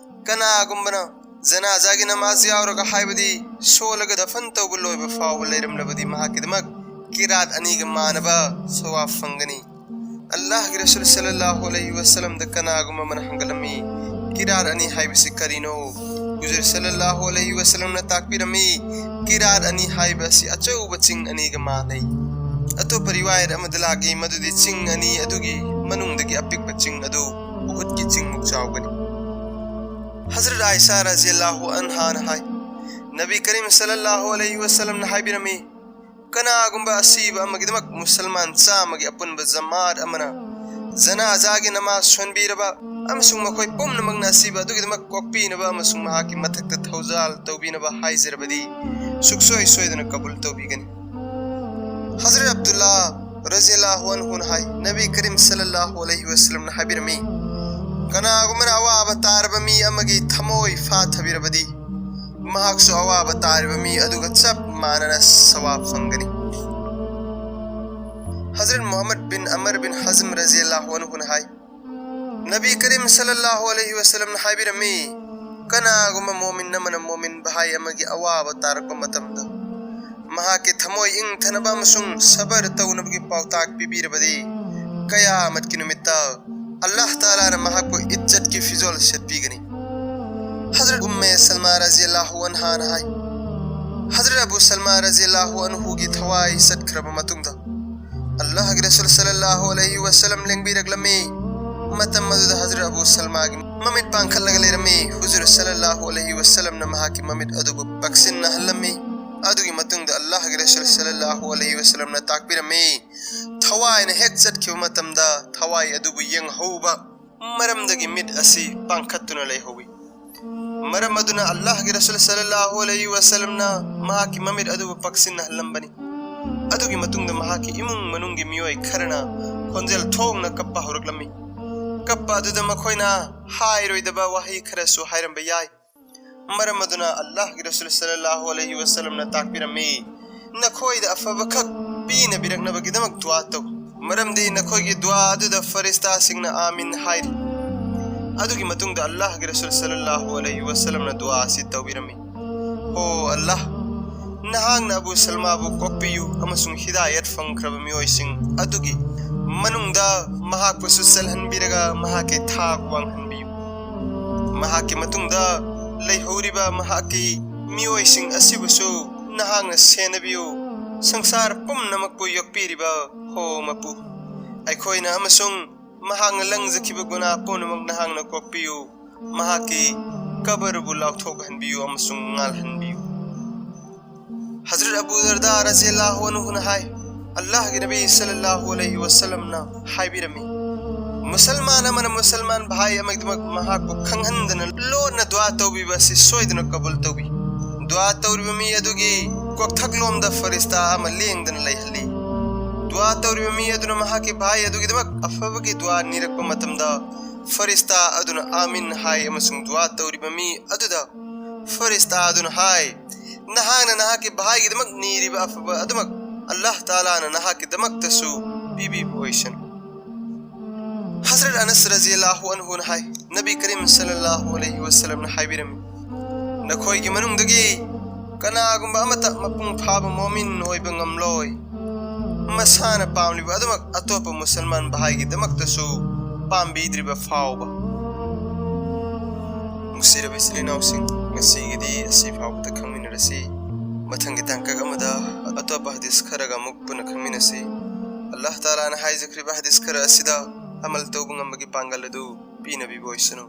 ꯀꯅꯥꯒꯨꯝꯕꯅ ꯖꯅꯥꯖꯥꯒꯤ ꯅꯃꯥꯖ ꯌꯥꯎꯔꯒ, ꯍꯥꯏꯕꯗꯤ ꯁꯣꯜꯂꯒ ꯗꯐꯟ ꯇꯧꯕ ꯂꯣꯏꯕ ꯐꯥꯎꯕ ꯂꯩꯔꯝꯂꯕꯗꯤ ꯃꯍꯥꯛꯀꯤꯗꯃꯛ ꯀꯤꯔꯥꯠ ꯑꯅꯤꯒ ꯃꯥꯟꯅꯕ ꯁꯋꯥꯕ ꯐꯪꯒꯅꯤ꯫ ꯑꯜꯂꯥꯍꯒꯤ ꯔꯁꯨꯜ ꯁꯜꯂꯜꯂꯥꯍꯨ ꯑꯂꯩꯍꯤ ꯋꯁꯜꯂꯝꯗ ꯀꯅꯥꯒꯨꯝꯕ ꯑꯃꯅ ꯍꯪꯒꯠꯂꯝꯃꯤ, ꯀꯤꯔꯥꯠ ꯑꯅꯤ ꯍꯥꯏꯕꯁꯤ ꯀꯔꯤꯅꯣ? ꯍꯨꯖꯨꯔ ꯁꯜꯂꯜꯂꯥꯍꯨ ꯑꯂꯩꯍꯤ ꯋꯁꯜꯂꯝꯅ ꯇꯥꯛꯄꯤꯔꯝꯃꯤ, ꯀꯤꯔꯥꯠ ꯑꯅꯤ ꯍꯥꯏꯕ ꯑꯁꯤ ꯑꯆꯧꯕ ꯆꯤꯡ ꯑꯅꯤꯒ ꯃꯥꯟꯅꯩ꯫ ꯑꯇꯣꯞꯄ ꯔꯤꯋꯥꯌꯠ ꯑꯃꯗ ꯂꯥꯛꯏ ꯃꯗꯨꯗꯤ ꯆꯤꯡ ꯑꯅꯤ ꯑꯗꯨꯒꯤ ꯃꯅꯨꯡꯗꯒꯤ ꯑꯄꯤꯛꯄ ꯆꯤꯡ ꯑꯗꯨ ꯎꯍꯨꯗꯀꯤ ꯆꯤꯡꯃꯨꯛ ꯆꯥꯎꯒꯅꯤ꯫ ꯍꯖꯔꯠ ꯑꯥꯏꯁꯥ ꯔꯖꯤꯌꯜꯂꯥꯍꯨ ꯑꯟꯍꯥꯅ ꯍꯥꯏ, ꯅꯕꯤ ꯀꯔꯤꯝ ꯁꯜꯂꯜꯂꯥꯍꯨ ꯑꯂꯩꯍꯤ ꯋꯁꯜꯂꯝꯅ ꯍꯥꯏꯕꯤꯔꯝꯃꯤ, ꯀꯅꯥꯒꯨꯝꯕ ꯑꯁꯤꯕ ꯑꯃꯒꯤꯗꯃꯛ ꯃꯨꯁꯜꯃꯥꯟ ꯆꯥꯝꯃꯒꯤ ꯑꯄꯨꯟꯕ ꯖꯃꯥꯠ ꯑꯃꯅ ꯖꯅꯥꯖꯥꯒꯤ ꯅꯃꯥꯖ ꯁꯣꯟꯕꯤꯔꯕ ꯑꯃꯁꯨꯡ ꯃꯈꯣꯏ ꯄꯨꯝꯅꯃꯛꯅ ꯑꯁꯤꯕ ꯑꯗꯨꯒꯤꯗꯃꯛ ꯀꯣꯛꯄꯤꯅꯕ ꯑꯃꯁꯨꯡ ꯃꯍꯥꯛꯀꯤ ꯃꯊꯛꯇ ꯊꯧꯖꯥꯜ ꯇꯧꯕꯤꯅꯕ ꯍꯥꯏꯖꯔꯕꯗꯤ, ꯁꯨꯛꯁꯣꯏ ꯁꯣꯏꯗꯅ ꯀꯕꯨꯜ ꯇꯧꯕꯤꯒꯅꯤ꯫ ꯍꯖꯔꯠ ꯑꯕꯗꯨꯜꯂꯥ ꯔꯖꯤꯌꯜꯂꯥꯍꯨ ꯑꯟꯍꯨꯅ ꯍꯥꯏ, ꯅꯕꯤ ꯀꯔꯤꯝ ꯁꯜꯂꯜꯂꯥꯍꯨ ꯑꯂꯩꯍꯤ ꯋꯁꯜꯂꯝꯅ ꯍꯥꯏꯕꯤꯔꯝꯃꯤ, ꯀꯅꯥꯒꯨꯝꯕꯅ ꯑꯋꯥꯕ ꯇꯥꯔꯕ ꯃꯤ ꯑꯃꯒꯤ ꯊꯃꯣꯏ ꯐꯥꯊꯕꯤꯔꯕꯗꯤ, ꯃꯍꯥꯛꯁꯨ ꯑꯋꯥꯕ ꯇꯥꯔꯤꯕ ꯃꯤ ꯑꯗꯨꯒ ꯆꯞ ꯃꯥꯟꯅꯅ ꯁꯋꯥꯕ ꯐꯪꯒꯅꯤ꯫ ꯍꯖꯔꯠ ꯃꯨꯍꯝꯃꯗ ꯕꯤꯟ ꯑꯃꯔ ꯕꯤꯟ ꯍꯖꯝ ꯔꯖꯤꯌꯜꯂꯥꯍꯨ ꯑꯟꯍꯨꯅ ꯍꯥꯏ, ꯅꯕꯤ ꯀꯔꯤꯝ ꯁꯜꯂꯜꯂꯥꯍꯨ ꯑꯂꯩꯍꯤ ꯋꯁꯜꯂꯝꯅ ꯍꯥꯏꯕꯤꯔꯝꯃꯤ, ꯀꯅꯥꯒꯨꯝꯕ ꯃꯣꯃꯤꯟ ꯑꯃꯅ ꯃꯣꯃꯤꯟ ꯚꯥꯏ ꯑꯃꯒꯤ ꯑꯋꯥꯕ ꯇꯥꯔꯛꯄ ꯃꯇꯝꯗ ꯃꯍꯥꯛꯀꯤ ꯊꯃꯣꯏ ꯏꯪꯊꯅꯕ ꯑꯃꯁꯨꯡ ꯁꯕꯔ ꯇꯧꯅꯕꯒꯤ ꯄꯥꯎꯇꯥꯛ ꯄꯤꯕꯤꯔꯕꯗꯤ, ꯀꯌꯥꯃꯠꯀꯤ ꯅꯨꯃꯤꯠꯇ ꯑꯜꯂꯥꯍ ꯇꯥꯂꯥꯅ ꯃꯍꯥꯛꯄꯨ ꯏꯖꯠꯀꯤ ꯐꯤꯖꯣꯜ ꯁꯦꯠꯄꯤꯒꯅꯤ꯫ ꯍꯖꯔꯠ ꯎꯝꯃꯦ ꯁꯜꯃꯥ ꯔꯖꯤꯌꯜꯂꯥꯍꯨ ꯑꯟꯍꯥꯅ ꯍꯥꯏ, ꯍꯖꯔꯠ ꯑꯕꯨ ꯁꯜꯃꯥ ꯔꯖꯤꯌꯜꯂꯥꯍꯨ ꯑꯟꯍꯨꯒꯤ ꯊꯋꯥꯏ ꯆꯠꯈ꯭ꯔꯕ ꯃꯇꯨꯡꯗ ꯑꯜꯂꯥꯍꯒꯤ ꯔꯁꯨꯜ ꯁꯜꯂꯜꯂꯥꯍꯨ ꯑꯂꯩꯍꯤ ꯋꯁꯜꯂꯝ ꯂꯦꯡꯕꯤꯔꯛꯂꯝꯃꯤ꯫ ꯃꯇꯝ ꯑꯗꯨꯗ ꯍꯖꯔꯠ ꯑꯕꯨ ꯁꯜꯃꯥꯒꯤ ꯃꯃꯤꯠ ꯄꯥꯡꯈꯠꯂꯒ ꯂꯩꯔꯝꯃꯤ꯫ ꯍꯨꯖꯨꯔ ꯁꯜꯂꯜꯂꯥꯍꯨ ꯑꯂꯩꯍꯤ ꯋꯁꯜꯂꯝꯅ ꯃꯍꯥꯛꯀꯤ ꯃꯃꯤꯠ ꯑꯗꯨꯕꯨ ꯄꯥꯛꯁꯤꯟꯅꯍꯜꯂꯝꯃꯤ꯫ ꯑꯗꯨꯒꯤ ꯃꯇꯨꯡꯗ ꯑꯜꯂꯥꯍꯒꯤ ꯔꯁꯨꯜ ꯁꯜꯂꯜꯂꯥꯍꯨ ꯑꯂꯩꯍꯤ ꯋꯁꯜꯂꯝꯅ ꯇꯥꯛꯄꯤꯔꯝꯃꯤ, ꯊꯋꯥꯏꯅ ꯍꯦꯛ ꯆꯠꯈꯤꯕ ꯃꯇꯝꯗ ꯊꯋꯥꯏ ꯑꯗꯨꯕꯨ ꯌꯦꯡꯍꯧꯕ ꯃꯔꯝꯗꯒꯤ ꯃꯤꯠ ꯑꯁꯤ ꯄꯥꯡꯈꯠꯇꯨꯅ ꯂꯩꯍꯧꯏ꯫ ꯃꯔꯝ ꯑꯗꯨꯅ ꯑꯜꯂꯥꯍꯒꯤ ꯔꯁꯨꯜ ꯁꯜꯂꯜꯂꯥꯍꯨ ꯑꯂꯩꯍꯤ ꯋꯁꯜꯂꯝꯅ ꯃꯍꯥꯛꯀꯤ ꯃꯃꯤꯠ ꯑꯗꯨꯕꯨ ꯄꯥꯛꯁꯤꯟꯅꯍꯜꯂꯝꯕꯅꯤ꯫ ꯑꯗꯨꯒꯤ ꯃꯇꯨꯡꯗ ꯃꯍꯥꯛꯀꯤ ꯏꯃꯨꯡ ꯃꯅꯨꯡꯒꯤ ꯃꯤꯑꯣꯏ ꯈꯔꯅ ꯈꯣꯟꯖꯦꯜ ꯊꯣꯛꯅ ꯀꯞꯄ ꯍꯧꯔꯛꯂꯝꯃꯤ꯫ ꯀꯞꯄ ꯑꯗꯨꯗ ꯃꯈꯣꯏꯅ ꯍꯥꯏꯔꯣꯏꯗꯕ ꯋꯥꯍꯩ ꯈꯔꯁꯨ ꯍꯥꯏꯔꯝꯕ ꯌꯥꯏ꯫ ꯃꯔꯝ ꯑꯗꯨꯅ ꯑꯜꯂꯥꯍꯒꯤ ꯔꯁꯨꯜ ꯁꯜꯂꯜꯂꯥꯍꯨ ꯑꯂꯩꯍꯤ ꯋꯥꯁꯜꯂꯝꯅ ꯇꯥꯛꯄꯤꯔꯝꯃꯤ, "ꯅꯈꯣꯏꯗ ꯑꯐꯕꯈꯛ ꯄꯤꯅꯕꯤꯔꯛꯅꯕꯒꯤꯗꯃꯛ ꯗꯨꯋꯥ ꯇꯧ, ꯃꯔꯝꯗꯤ ꯅꯈꯣꯏꯒꯤ ꯗꯨꯋꯥ ꯑꯗꯨꯗ ꯐꯔꯤꯁꯇꯥꯁꯤꯡꯅ ꯑꯥꯃꯤꯟ ꯍꯥꯏꯔꯤ꯫" ꯑꯗꯨꯒꯤ ꯃꯇꯨꯡꯗ ꯑꯜꯂꯥꯍꯒꯤ ꯔꯁꯨꯜ ꯁꯜꯂꯜꯂꯥꯍꯨ ꯑꯂꯩꯍꯤ ꯋꯥꯁꯜꯂꯝꯅ ꯗꯨꯋꯥ ꯑꯁꯤ ꯇꯧꯕꯤꯔꯝꯃꯤ, "ꯍꯣ ꯑꯜꯂꯥꯍ, ꯅꯍꯥꯛꯅ ꯑꯕꯨ ꯁꯜꯃꯥꯕꯨ ꯀꯣꯛꯄꯤꯌꯨ ꯑꯃꯁꯨꯡ ꯍꯤꯗꯥꯌꯠ ꯐꯪꯈ꯭ꯔꯕ ꯃꯤꯑꯣꯏꯁꯤꯡ ꯑꯗꯨꯒꯤ ꯃꯅꯨꯡꯗ ꯃꯍꯥꯛꯄꯨꯁꯨ ꯆꯜꯍꯟꯕꯤꯔꯒ ꯃꯍꯥꯛꯀꯤ ꯊꯥꯛ ꯋꯥꯡꯍꯟꯕꯤꯌꯨ꯫ ꯃꯍꯥꯛꯀꯤ ꯃꯇꯨꯡꯗ ꯂꯩꯍꯧꯔꯤꯕ ꯃꯍꯥꯛꯀꯤ ꯃꯤꯑꯣꯏꯁꯤꯡ ꯑꯁꯤꯕꯨꯁꯨ ꯅꯍꯥꯛꯅ ꯁꯦꯟꯅꯕꯤꯌꯨ꯫ ꯁꯪꯁꯥꯔ ꯄꯨꯝꯅꯃꯛꯄꯨ ꯌꯣꯛꯄꯤꯔꯤꯕ ꯍꯣ ꯃꯄꯨ, ꯑꯩꯈꯣꯏꯅ ꯑꯃꯁꯨꯡ ꯃꯍꯥꯛꯅ ꯂꯪꯖꯈꯤꯕ ꯒꯨꯅꯥ ꯄꯨꯝꯅꯃꯛ ꯅꯍꯥꯛꯅ ꯀꯣꯛꯄꯤꯌꯨ꯫ ꯃꯍꯥꯛꯀꯤ ꯀꯕꯔꯕꯨ ꯂꯥꯎꯊꯣꯛꯍꯟꯕꯤꯌꯨ ꯑꯃꯁꯨꯡ ꯉꯥꯜꯍꯟꯕꯤꯌꯨ꯫" ꯍꯖꯔꯠ ꯑꯕꯨ ꯗꯔꯗꯥ ꯔꯖꯤꯌꯜꯂꯥꯍꯨ ꯑꯟꯍꯨꯅ ꯍꯥꯏ, ꯑꯜꯂꯥꯍꯒꯤ ꯅꯕꯤ ꯁꯜꯂꯜꯂꯥꯍꯨ ꯑꯂꯩꯍꯤ ꯋꯥꯁꯜꯂꯝꯅ ꯍꯥꯏꯕꯤꯔꯝꯃꯤ, "ꯃꯨꯁꯜꯃꯥꯟ ꯑꯃꯅ ꯃꯨꯁꯜꯃꯥꯟ ꯚꯥꯏ ꯑꯃꯒꯤꯗꯃꯛ ꯃꯍꯥꯛꯄꯨ ꯈꯪꯍꯟꯗꯅ ꯂꯣꯟꯅ ꯗꯨꯋꯥ ꯇꯧꯕꯤꯕ ꯑꯁꯤ ꯁꯣꯏꯗꯅ ꯀꯕꯨꯜ ꯇꯧꯕꯤ꯫ ꯗꯨꯋꯥ ꯇꯧꯔꯤꯕ ꯃꯤ ꯑꯗꯨꯒꯤ ꯀꯣꯛꯊꯛꯂꯣꯝꯗ ꯐꯔꯤꯁꯇꯥ ꯑꯃ ꯂꯦꯡꯗꯅ ꯂꯩꯍꯜꯂꯤ꯫ ꯗꯨꯋꯥ ꯇꯧꯔꯤꯕ ꯃꯤ ꯑꯗꯨꯅ ꯃꯍꯥꯛꯀꯤ ꯚꯥꯏ ꯑꯗꯨꯒꯤꯗꯃꯛ ꯑꯐꯕꯒꯤ ꯗꯨꯋꯥ ꯅꯤꯔꯛꯄ ꯃꯇꯝꯗ, ꯐꯔꯤꯁꯇꯥ ꯑꯗꯨꯅ ꯑꯥꯃꯤꯟ ꯍꯥꯏ ꯑꯃꯁꯨꯡ ꯗꯨꯋꯥ ꯇꯧꯔꯤꯕ ꯃꯤ ꯑꯗꯨꯗ ꯐꯔꯤꯁꯇꯥ ꯑꯗꯨꯅ ꯍꯥꯏ, ꯅꯍꯥꯛꯅ ꯅꯍꯥꯛꯀꯤ ꯚꯥꯏꯒꯤꯗꯃꯛ ꯅꯤꯔꯤꯕ ꯑꯐꯕ ꯑꯗꯨꯃꯛ ꯑꯜꯂꯥꯍ ꯇꯥꯂꯥꯅ ꯅꯍꯥꯛꯀꯤꯗꯃꯛꯇꯁꯨ ꯄꯤꯕꯤꯕ ꯑꯣꯏꯁꯅꯨ꯫" ꯍꯖꯔꯠ ꯑꯅꯁ ꯔꯖꯤꯌꯜꯂꯥꯍꯨ ꯑꯟꯍꯨꯅ ꯍꯥꯏ, ꯅꯕꯤ ꯀꯔꯤꯝ ꯁꯜꯂꯜꯂꯥꯍꯨ ꯑꯂꯩꯍꯤ ꯋꯥꯁꯜꯂꯝꯅ ꯍꯥꯏꯕꯤꯔꯝꯃꯤ, "ꯅꯈꯣꯏꯒꯤ ꯃꯅꯨꯡꯗꯒꯤ ꯀꯅꯥꯒꯨꯝꯕ ꯑꯃꯠꯇ ꯃꯄꯨꯡ ꯐꯥꯕ ꯃꯣꯃꯤꯟ ꯑꯣꯏꯕ ꯉꯝꯂꯣꯏ, ꯃꯁꯥꯅ ꯄꯥꯝꯂꯤꯕ ꯑꯗꯨꯃꯛ ꯑꯇꯣꯞꯄ ꯃꯨꯁꯜꯃꯥꯟ ꯚꯥꯏꯒꯤꯗꯃꯛꯇꯁꯨ ꯄꯥꯝꯕꯤꯗ꯭ꯔꯤꯕ ꯐꯥꯎꯕ꯫" ꯅꯨꯡꯁꯤꯔꯕ ꯏꯆꯤꯜ ꯏꯅꯥꯎꯁꯤꯡ, ꯉꯁꯤꯒꯤꯗꯤ ꯑꯁꯤ ꯐꯥꯎꯕꯗ ꯈꯪꯃꯤꯟꯅꯔꯁꯤ꯫ ꯃꯊꯪꯒꯤ ꯇꯥꯡꯀꯛ ꯑꯃꯗ ꯑꯇꯣꯞꯄ ꯍꯗꯤꯁ ꯈꯔꯒ ꯑꯃꯨꯛ ꯄꯨꯟꯅ ꯈꯪꯃꯤꯟꯅꯁꯤ꯫ ꯑꯜꯂꯥꯍ ꯇꯥꯂꯥꯅ ꯍꯥꯏꯖꯈ꯭ꯔꯤꯕ ꯍꯗꯤꯁ ꯈꯔ ꯑꯁꯤꯗ ꯑꯃꯜ ꯇꯧꯕ ꯉꯝꯕꯒꯤ ꯄꯥꯡꯒꯜ ꯑꯗꯨ ꯄꯤꯅꯕꯤꯕ ꯑꯣꯏꯁꯅꯨ꯫